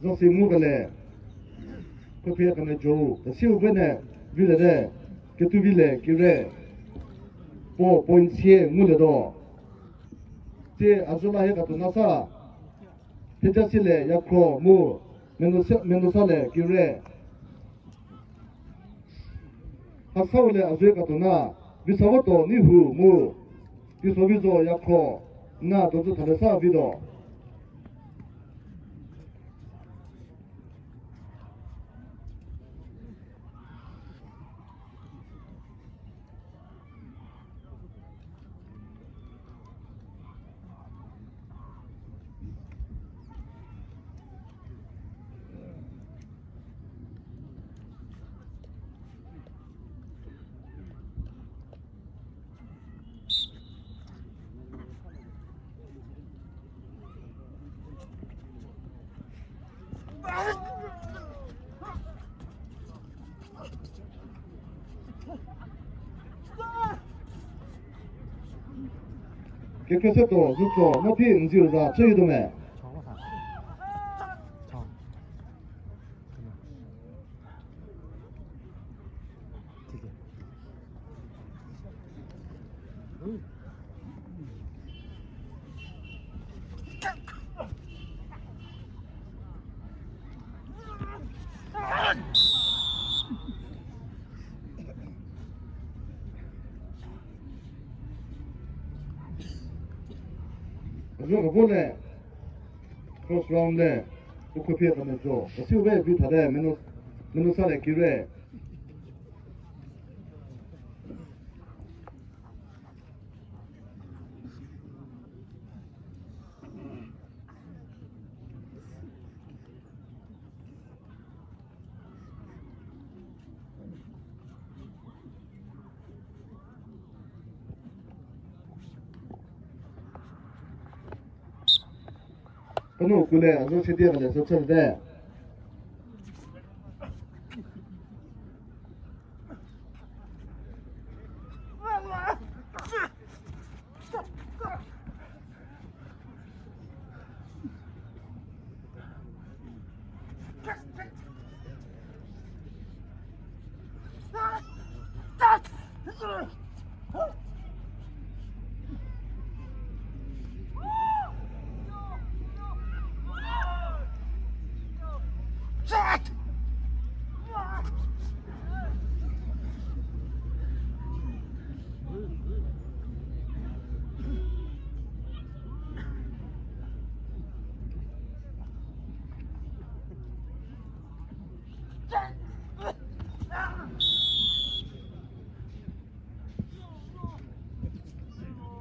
Zasi ngu kele, khuophie kemejo, kesiu bene, vilete, Ketuovile Kire, puo point sie ngulietuo. Tsie a zo la hie ketuo nasa, Thejasile Yakhro mu Menusale Kire. Hasaule a zo hie ketuo na, Visavoto Neihu mu Tisovizo Yakhro, na dozü thalesa vituo. Kekresetuo Zütso, Maphi Nziuza, chüyituo me. Zo kebole, first round le, ukhuphie kemejo, kesiu be vi thate, Menu, Menusale Kire. Kanu kule, a zo sedie kele, zo chüte.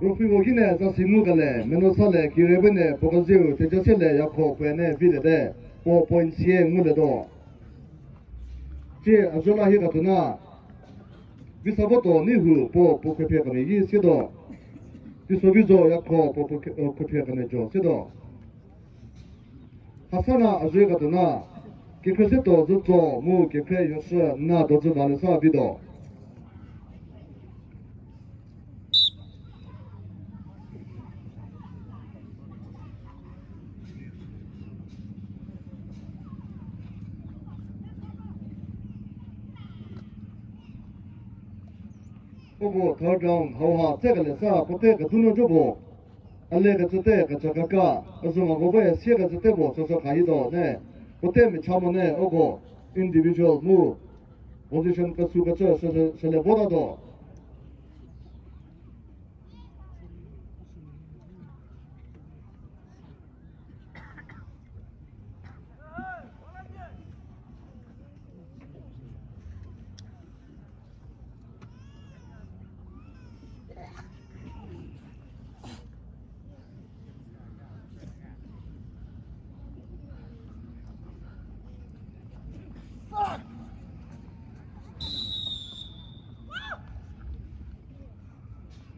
Ruopfü vo kine zasi ngukele, meno sale kire bene puo kezeu tejasele yakhro puo ne vilete, puo point sie nguletuo. Tie azola hie katuo na, Visavoto Neihu puo puo khuophie kemeyie sietuo. Tisovizo yakhro puo puo khe-, puo khuophie kemejo sietuo. Hasana azhie katuo na, Kekhriesetuo Zütso mu Kekhrie Yoshü na dozü va le sa vituo. Uko third round hauha tsekele sa puotei kedu nu jo puo. A le kecüte kecü kaka, a zü mako be sie kecüte puo süsü kha hituo ne, puotei mecha mo ne uko individual mu position kesu kecü süsü süle votatuo.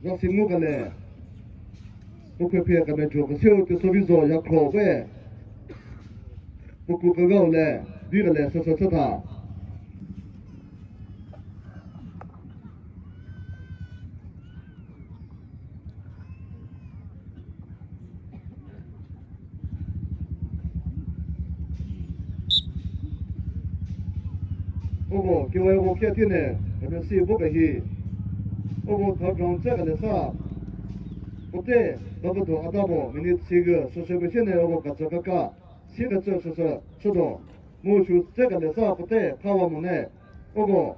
Zasi ngukele, puo khuophie kemejo kesiu Tisovizo yakhro we, puo ku kegau le, di kele süsü chütha. Uko, kewe uko khie tine, M S C bu kehi. Uko third round tse kele sa. Puotei, Davido Adabo, minute sigü, süsü pesie ne uko kecü kaka, sie kecü süsü, chütuo. Mu sü tse kele sa puotei, khawa mo ne. Uko,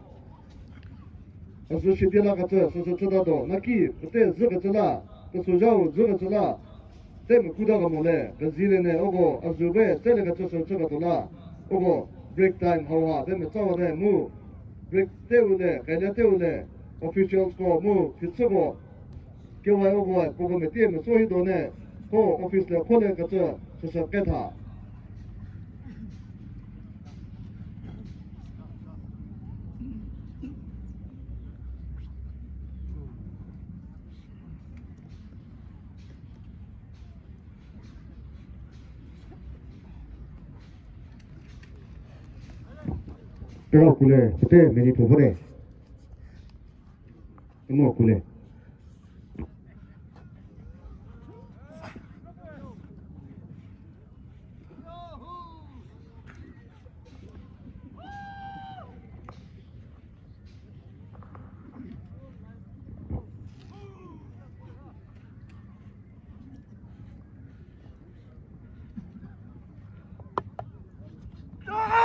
a zü shidi la kecü süsü chütatuo, naki puotei zhü kecü la, kesu zhau zhü kecü la, te mekuta kemo le, kezile ne uko a zü be tse le kecü sü chüketuo la, uko break time hauha te metsawa te mu, break teu le, kele teu le, officials ko mu, phichüko, kewe uko, puoko metie meso hituo ne, ko office le kho le kecü süsü ketha. Kira kule, pete meni pho pho de. Emo kule.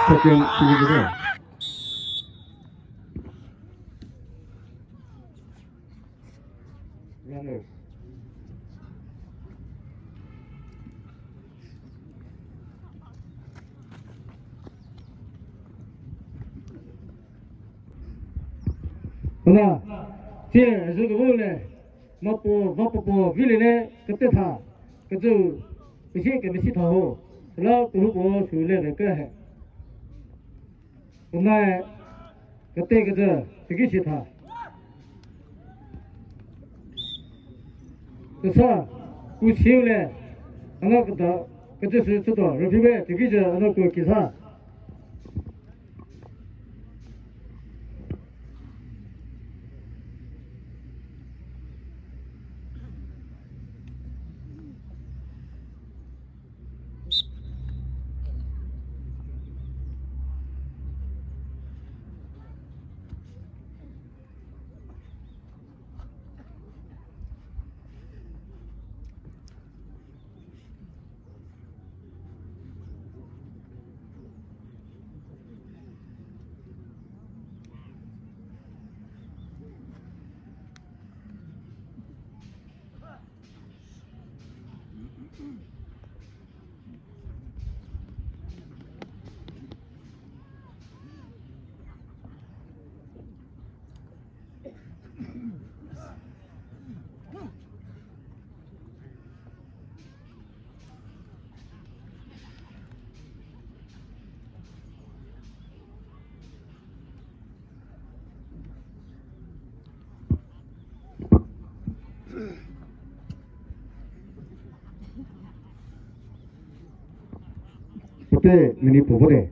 Tackle, tackle. Runners. Ona, tie, zü kebou le, mapuo, vapuo puo, vile le, kete tha, kecü, pesi kemesi tha ho, süla kehoupuo sü le le ke he. Punae, kete kecü, teiki shi tha. Kesa, u siu le, ano keda, kecü sü chütuo, rüphi be, teiki zhü, ano ku kisa. Pete mini puo vote.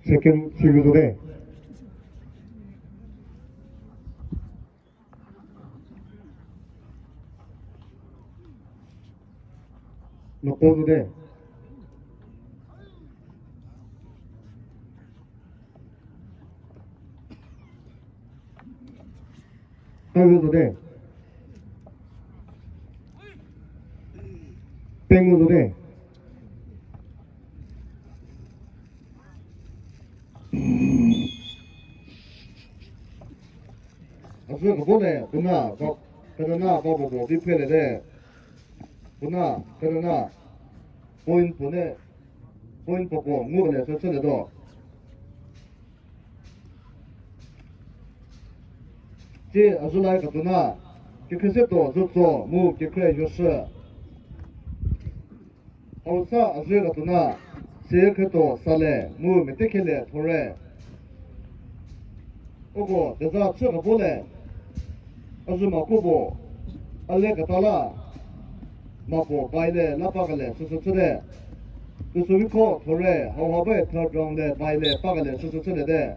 Second, sirü zo te. Noko zo te. Tayo zo te. Pengu zo te. Azü kebole, puna, ba, penana, ba, bo, bo, bi pele te. Puna, penana, point puo ne, point puo puo, ngu kele, sü, sü le do. Tsie azü lai katuna, kekhrie se tuo, zütso, mu kekhrie yoshü. Hausa azü katuna, se khretuo sale, mu metekhele thore. Uko, deza chü kebole, azü makubo, ale katala, mapuo baile la pakele süsü chüte. Süsü viko thore, hauha be third round le baile pakele süsü chüte te.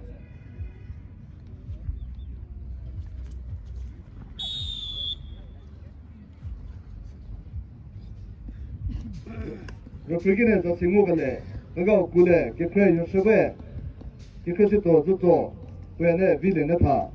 Referee kine za si ngu kele, kegau kule, kekhrie yoshü be, kekhrie situo zütuo, puoe ne vile ne tha.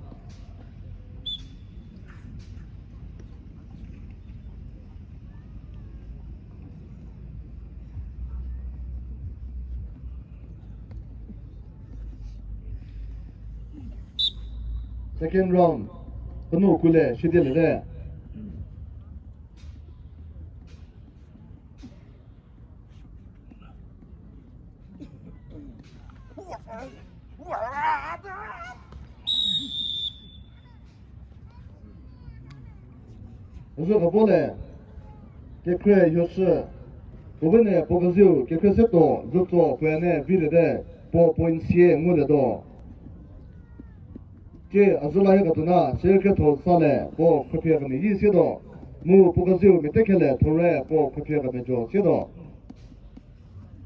Second round, penu kule, shidie le te. Uzo kebole, kekhrie yoshü, puo bene puo keziu, kekhrie setuo, zütso, puoe ne vile te, puo point sie ngulie tuo. Tsie azü la hie katuna, se khrietho sale, puo khriepie kemeyie sie tuo. Mu puo keziu mia tekele thore, puo khriepie kemejo sie tuo.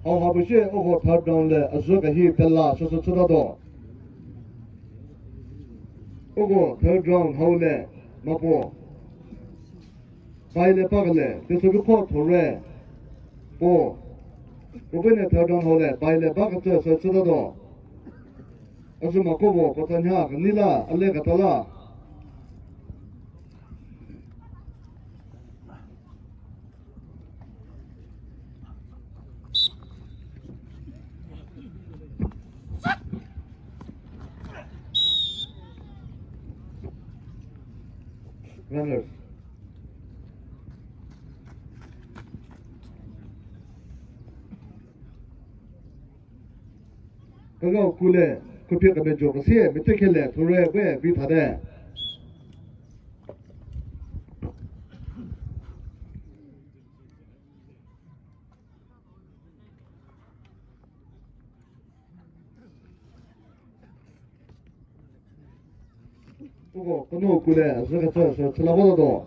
Hauha bu sie uko third round le azü kehi tela süsü chütatuo. Uko third round hau le, mapuo. Bai le bakele, teisokiko thore. Puo. Puo bene third round hau le, bai le bakecü sü chütatuo. Azü makobo, puo tanya, kenila, ale katala. Runners. Kagau kule, khriepie kemejo kesie, mia tekele, thore, we, vi thate. Uko, kenu kule, zü kecü, sü, chüla votuo.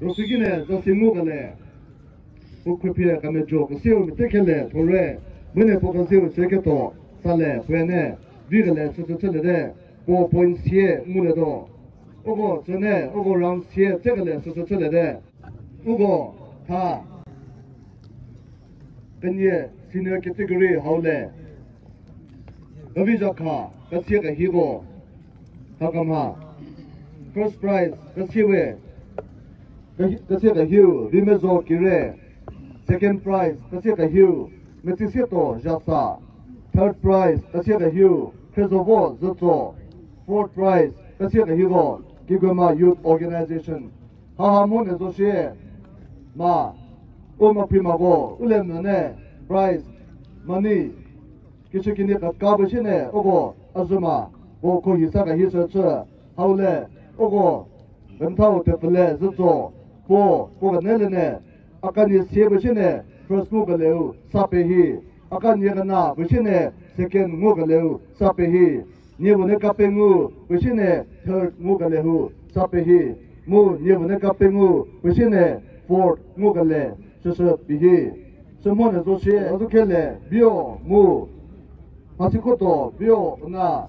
Rosüki ne zasi ngukele. Puo khuphie kemejo kesiu mete kele thore. Mene puo keziu chü ketuo. Sale puoe ne. Vikele süsü chüliete. Puo point sie ngulie tuo. Uko chüne, uko round sie chükele süsü chüliete. Uko tha. Kenie senior category hau le. Kevizha kha, kesie kehiko. Thakamha. First prize, kesie we. Ke-, kesie kehiu, Vimezo Kire. Second prize, kesie kehiu, Metsisietuo Zhasa. Third prize, kesie kehiu, Khriezovo Zütso. Fourth prize, kesie kehiko, Kigoma Youth Organization. Haha mo ne zo shie, ma, u maphi mako, u le mvü ne, prize, money, kishükinyi kaka bu shie ne, uko, azüma, ko kho hisa ka hisa chü, hau le, uko, Bemthau Thepfüle Zütso, puo, puo kenele ne, a kenie sie bu shie ne, first ngukelieu, sa pehi, a kenie kena bu shie ne, second ngukelieu, sa pehi. Niepuo ne kapengou, puo shie ne third ngukele hu, sa pehi. Mu niepuo ne kapengou, puo shie ne fourth ngukele, süsü pehi. Sü mo ne zo shie, a zo kele, bio, mu. Mhasikotuo, bio, na.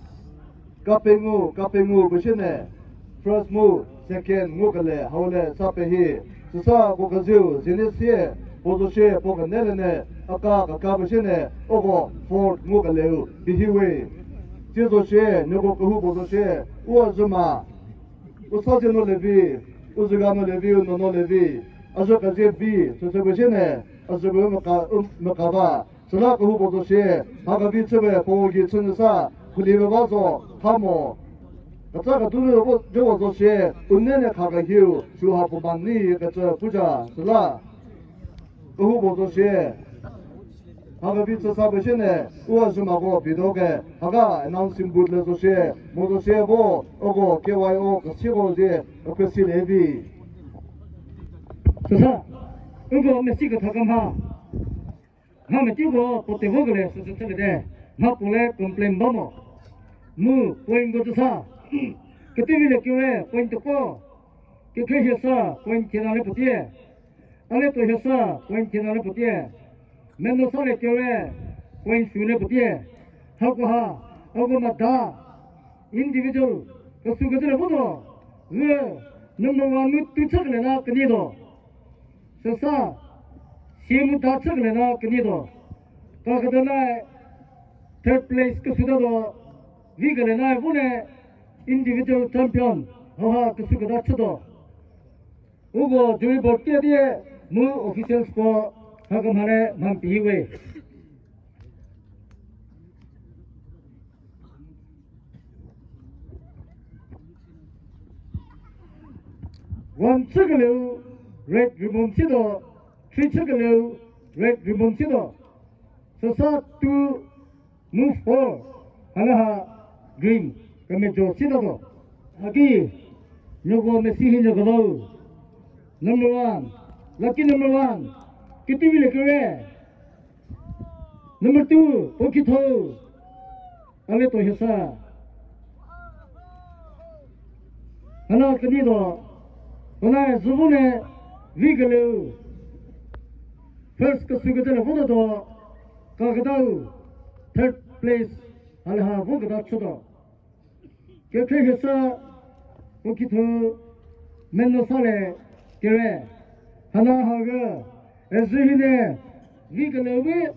Kapengou, kapengou, puo shie ne first mu, second ngukele, hau le, sa pehi. Süsa puo keziu, zie ne sie, puo zo shie, puo kenele ne, a ka, kaka puo shie ne, uko fourth ngukeleu, pehi we. Tsie zo shie, nieko kehoupuo zo shie, u azüma, u sazie nu levi, u züga nu levi, u nuonuo levi, a zü kezie vi, süsü puo shie ne, a zü puo meka, u meka ba. Süla kehoupuo zo shie, mha kevi chüpie puo gei chü nyü sa, khuli pie ba zo, ha mo. Ketsa ketuo nu, jüpuo zo shie, u nei ne kha kehiu, shuha puo ba ni kecü puja, süla. Kehoupuo zo shie. Mha kevi chü sa puo shie ne, u azümako video ke, haka announcing booth le zo shie, mo zo shie vo, uko K Y O kesieko zie, uko si le vi. Süsa, uko mesi ketha kemha. Mha metiko puo te vokele süsü chüliete. Mha puo le complain ba mo. Mu point ko chü sa. Ketevi le kire point tuoko. Kekhrehie sa point thie na le puo tie. A le tuo hie sa point thie na le puo tie. Meno sa le kire point sü le puo tie. Hakoha, hako mada. Individual, kesu kecü le votuo. Ü, number one mu tu chükele na kenie tuo. Süsa, sie mu da chükele na kenie tuo. Kaketa na third place kesu tatuo, vikele na vo ne individual champion, haha kesu keta chütuo. Uko jury board tie tie mu officials ko hakemha le mha pie we. One chükeleu red ribbon chütuo, three chükeleu red ribbon chütuo. Süsa two mu four, halaha green, kemejo chütatuo. Haki, nieko mesi hi nieko bau. Number one, lucky number one, ketevi le kire. Number two, puo kithou. A le tuo hie sa. Hana kenie tuo. Hana züvo ne vikeleu. First kesu kecü le votatuo. Kaketau third place. Halaha voketa chütuo. Kekhrehie sa, puo kithou, meno sa le kire. Hana hau, ezhü hi ne, vikeleu vi,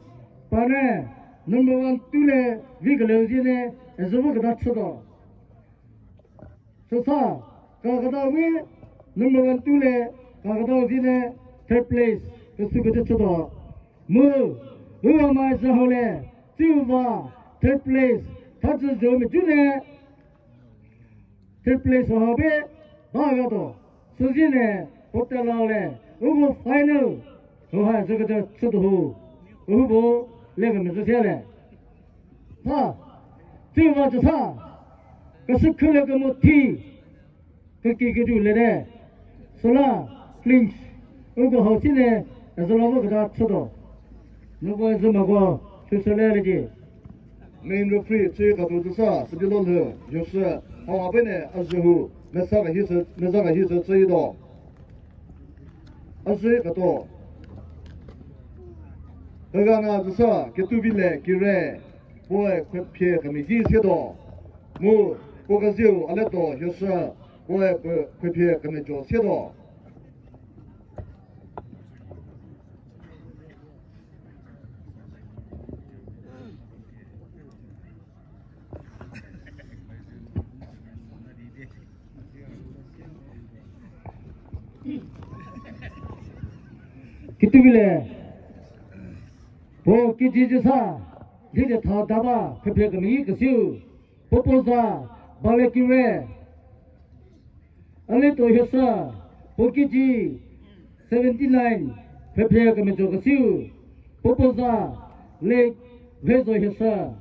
pa ne, number one, two le, vikeleu zie ne, ezhü voketa chütuo. Süsa, kaketau vi, number one, two le, kaketau zie ne, third place, kesu kecü chütuo. Mu, uwa mai zü hau le, tsiu va, third place, thacü zho meju ne, third place hau be, ba gatuo, süzie ne, hotel hau le, uko final, hau ha zü kecü chütuo hu, uhu bo, le kemezhü sie le. Sa, tsiu va cü sa, kesü khüle kemo thi, keki keju lete, süla, clinch, uko hau si ne, ezhü la voketa chütuo. Nieko ezhü mako, süsü le leki. Main referee chü katuo zü sa, Südilo Lhü, yoshü, hau ha be ne, a zhü hu, meza kehi sü, meza kehi sü chütuo. Azhü keto. Kegana züsa Ketuvile Kire, puoe khuophie kemeki sietuo. Mu, puo kezieu Aleto Hioshü, puoe khuophie kemejo sietuo. Ketuvile, puo kiji züsa, lhide tha daba, khuophie kemeki kesiu, puo puo za, Bale Kire, Aleto Hioshü, puo kiji seventy-nine, phephie kemejo kesiu, puo puo za, Late Vezo Hioshü.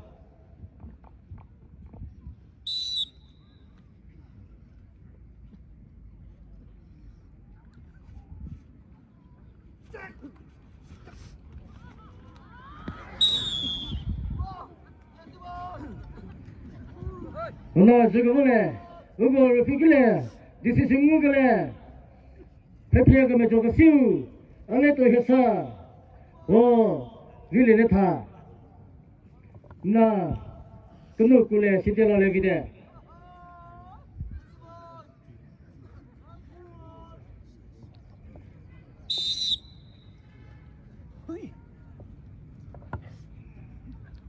Una zhü kevo le, uko referee ki le, decision ngu kele, phephie kemejo kesiu, Aleto Hioshü, o, vilie le tha. Na, kenu kule site la le vite.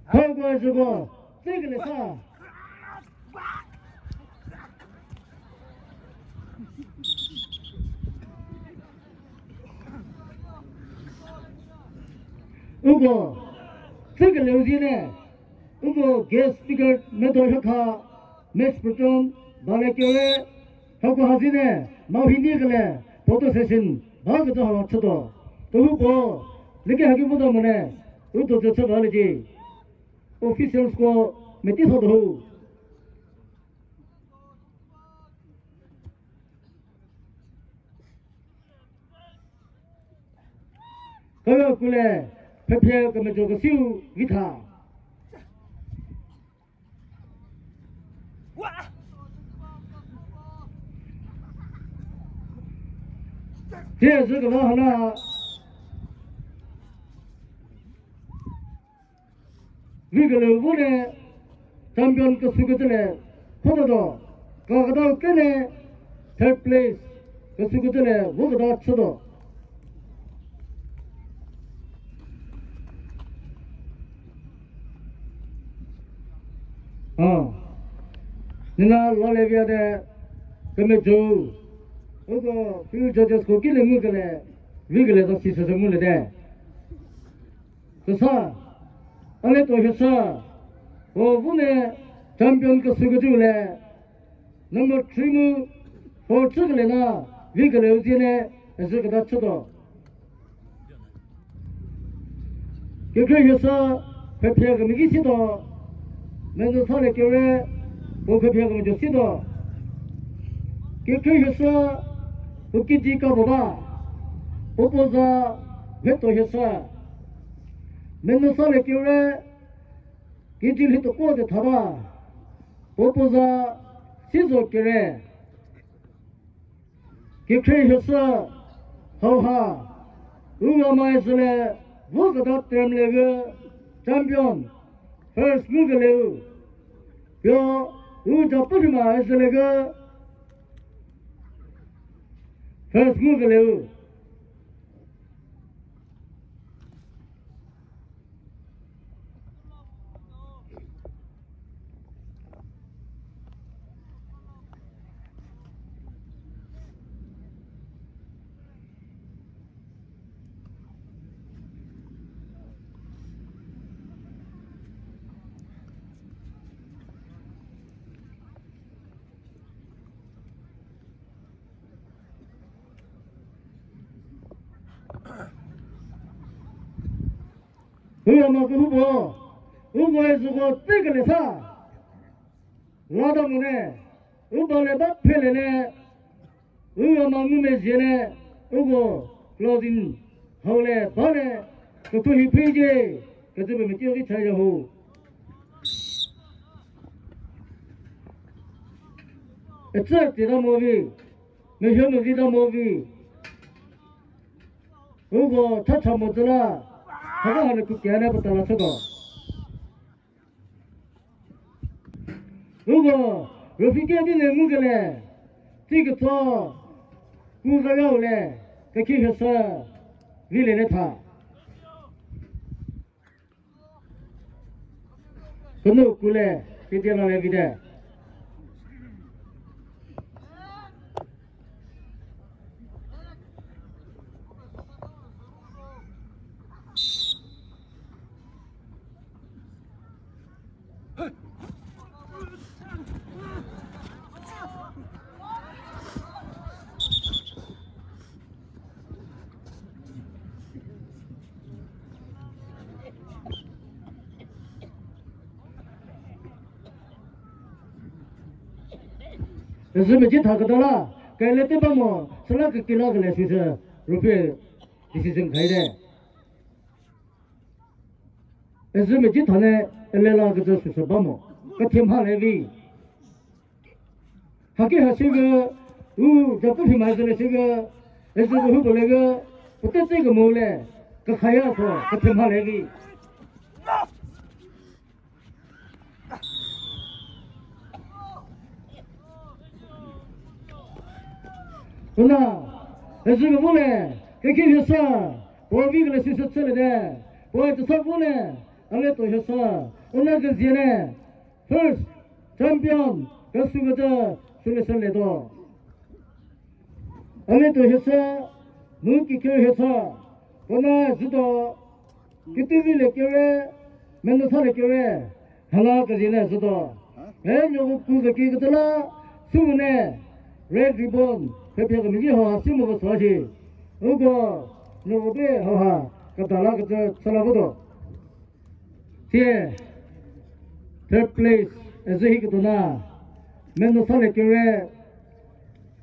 Hako zhüko, tsekele sa. Uko, tsekele u zie ne, uko guest speaker medo hie kha, Max Proton, Bale Kire, hako ha zie ne, mau hini kele, photo session, ba kedo ha chütuo. Kehoupuo, leke haki votuo mo ne, u do zü chü ba le di. Officials ko, meti tho do ho. Kaya kule, phephie kemejo kesiu vitha. Tie zü keba hana. Vikeleu vo ne champion kesükecü le, khotuo, kaketau ke ne third place kesükecü le, voketa chütuo. A, nina lale via de kemejü, uko field judges ko ki le ngu kele, vi kele za si se se ngu le de. Süsa, Aleto Hioshü, o vo ne champion kesükecü le, number three mu four chü kele na, vi kele u zie ne, ezhü keta chütuo. Kekhrie Hioshü, phephie kemeki situo, Menuosale Kire, puo phephie kemejo situo. Kekhrie Hioshü, puo kiji ka puo ba, puo puo za, Veto Hioshü. Menuosale Kire, kiji lhituo kuo te tha ba, puo puo za, Sizo Kire. Kekhrie Hioshü, hauha, u Ramae zhüle, voketa term le gü, champion, first ngu keleu. Pio, u Japühima zhüle gü, first ngu keleu. U Rama kehoupuo, uko ezhüko tse kele sa. Lada mo ne, u ba le ba phele ne, u Rama ngumezhie ne, uko closing hau le ba ne, ketho hi phi je, kecüpie meti ki chaya ho. Etsü tsita mo vi, mehie mevi ta mo vi. Uko chacha mo zü la, hako hanu kukia ne pata la chüko. Uko, Rufike di ne ngukele, tsi ketso, ku zayau le, kekhi hesü, vi le le tha. Kenu kule, kedi la le vite. Ezhü mezi thaketa la, kele te ba mo, süla kekila kele sisü, Rufike decision khaite. Ezhü mezi thane, ele la kecü sisü ba mo, kethie mha le vi. Haki ha sivü, u, japu phima zü le sivü, ezhü kehoupuo le gü, puotei tse kemo le, kekhaya tho, kethie mha le vi. Una, ezhü kemo le, kekhi hesa, puo vi kele sisü chüliete, puoe kesa vo le, a le tuo hesa, una kezie ne, first champion, kesükecü, sülesü letuo. A le tuo hesa, mu kekhi hesa, puo na zütuo, Ketuvi le kere, Menusa le kere, hala kezie ne zütuo. E nuoko ku zeki kecü la, süu ne, red ribbon, phephie kemezhie hau ha si mo kesuo shi. Uko, nuoko pe hau ha, keda la kecü chü la votuo. Thie, third place, ezhü hi ketuo na, Menusa le kere,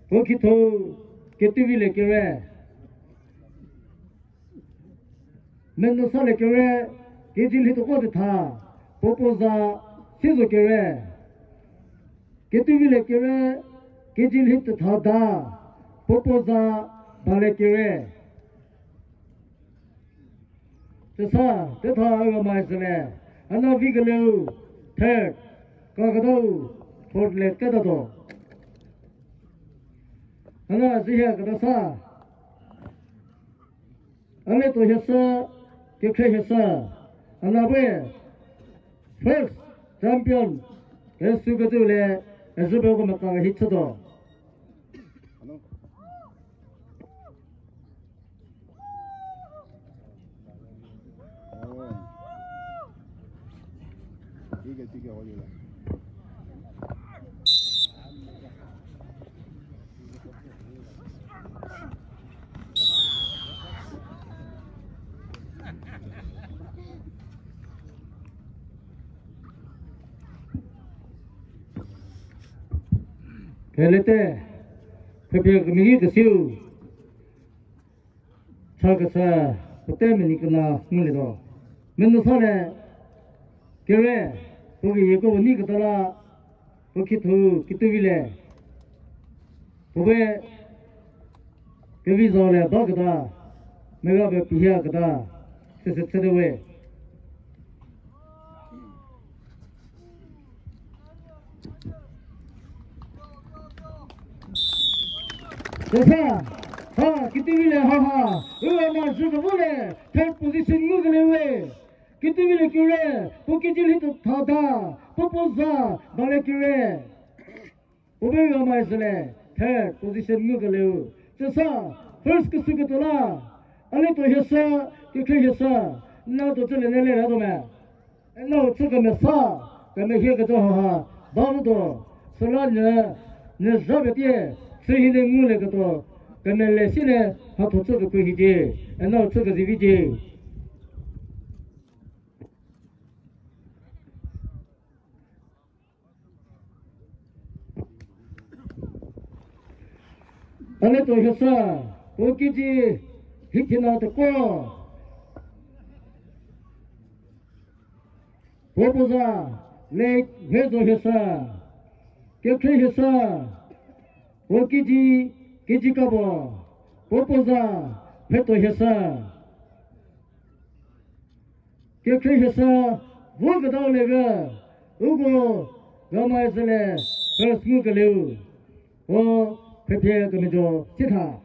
puo kithou, Ketuvi le kere. Menusa le kere, kg lhituoko thetha, puo puo za, Sizo kere. Ketuvi le kere, kg lhi thetha da, puo puo za, Bale kere. Süsa, tetha a ga mai süle, a na vi keleu, third, kaketau, fourth le ketatuo. A na zü hie keta sa, a le tuo hie sü, kekhrie hie sü, a na we, first champion, kesükecü le, ezhü peko meka hi chütuo. Kelete, phephie kemeyie kesiu, cha kesa, pete meni kena ngulietuo. Menusa le, kere, puo keyieko ni keta la, puo kithu, Ketuvi le. Puo we, kevi zo le ba keta, mega be pihia keta, süsü chüte we. Süsa, ha, Ketuvi le ha ha, uwa na zhü kevo le, third position ngukelie we. Ketuvi le kire, puo kg lhi thetha da, puo puo za, Bale kire. Puo be ga mai süle, third position ngukelieu. Süsa, first kesüketuo la, a le tuo hie sü, kekhrie hie sü, n na tuo chülie ne le la tuo me. N nau chü kemesa, kemehie kecü hau ha, ba votuo, süla n, n zha petie, chü hi ne ngulieketuo, kemele si ne, mhatho chü kepu hicie, n nau chü kezivicie. A le tuo hie sü, puo kg, hithina tekuo. Puo puo za, le hie zo hie sü. Kekhrie hie sü, puo kg, kg kabo. Puo puo za, Pheto Hesa. Kekhrie Hesa, vo kedau le ga, uko, Ramai Zele, Charles Ngukelieu, o, Phephie Kemejo, Sitha.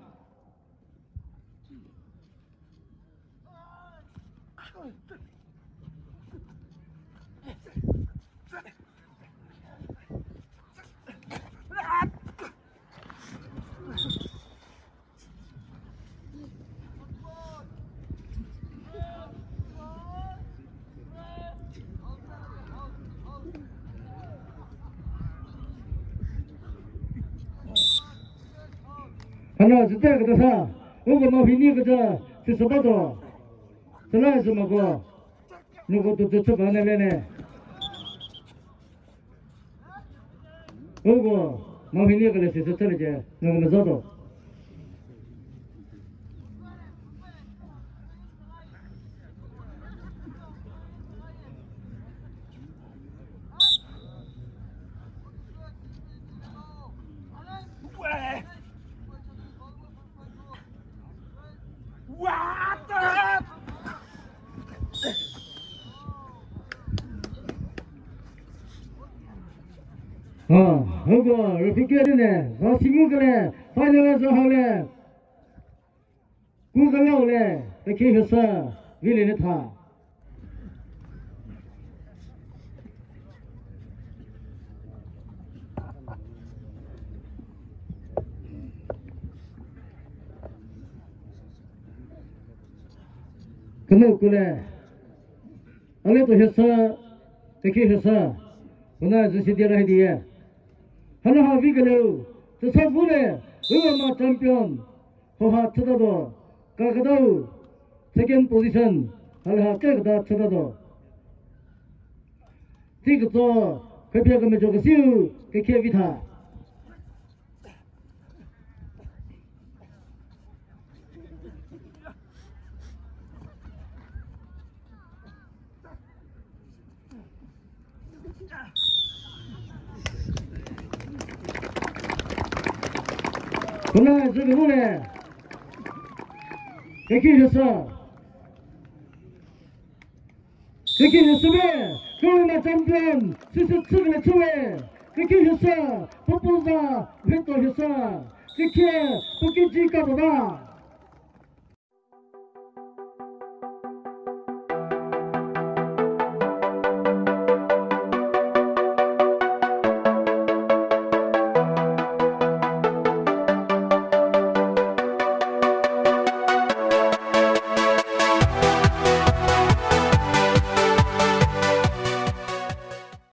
Hana züte keta sa, uko ma hini keta, sisü bato. Süla sü mako, nuko tutu chü ba ne le ne. Uko, ma hini kele sisü chüliecie, nuko mezato. A, uko, referee kedi ne, za si ngukele, final zo hau le. Ku kangau le, Kekhrie Hesa, vilie ne tha. Kemoko le, a le to Hesa, Kekhrie Hesa, kona zü si dia ra hidi ye. Hana ha vi keleu, tesa gu le, u ma champion, ho ha chütatuo, kaketau, second position, ha le ha keketa chütatuo. Tsi ketso, Phephie Kemejo kesiu, Kekhrie vi tha. Kona zü kemo le. Kekhrie Hesa. Kekhrie Hesa be, Corona champion, sisü chükele chüwe. Kekhrie Hesa, puo puo za, Pheto Hesa. Kekhrie, puo kiji ka baba.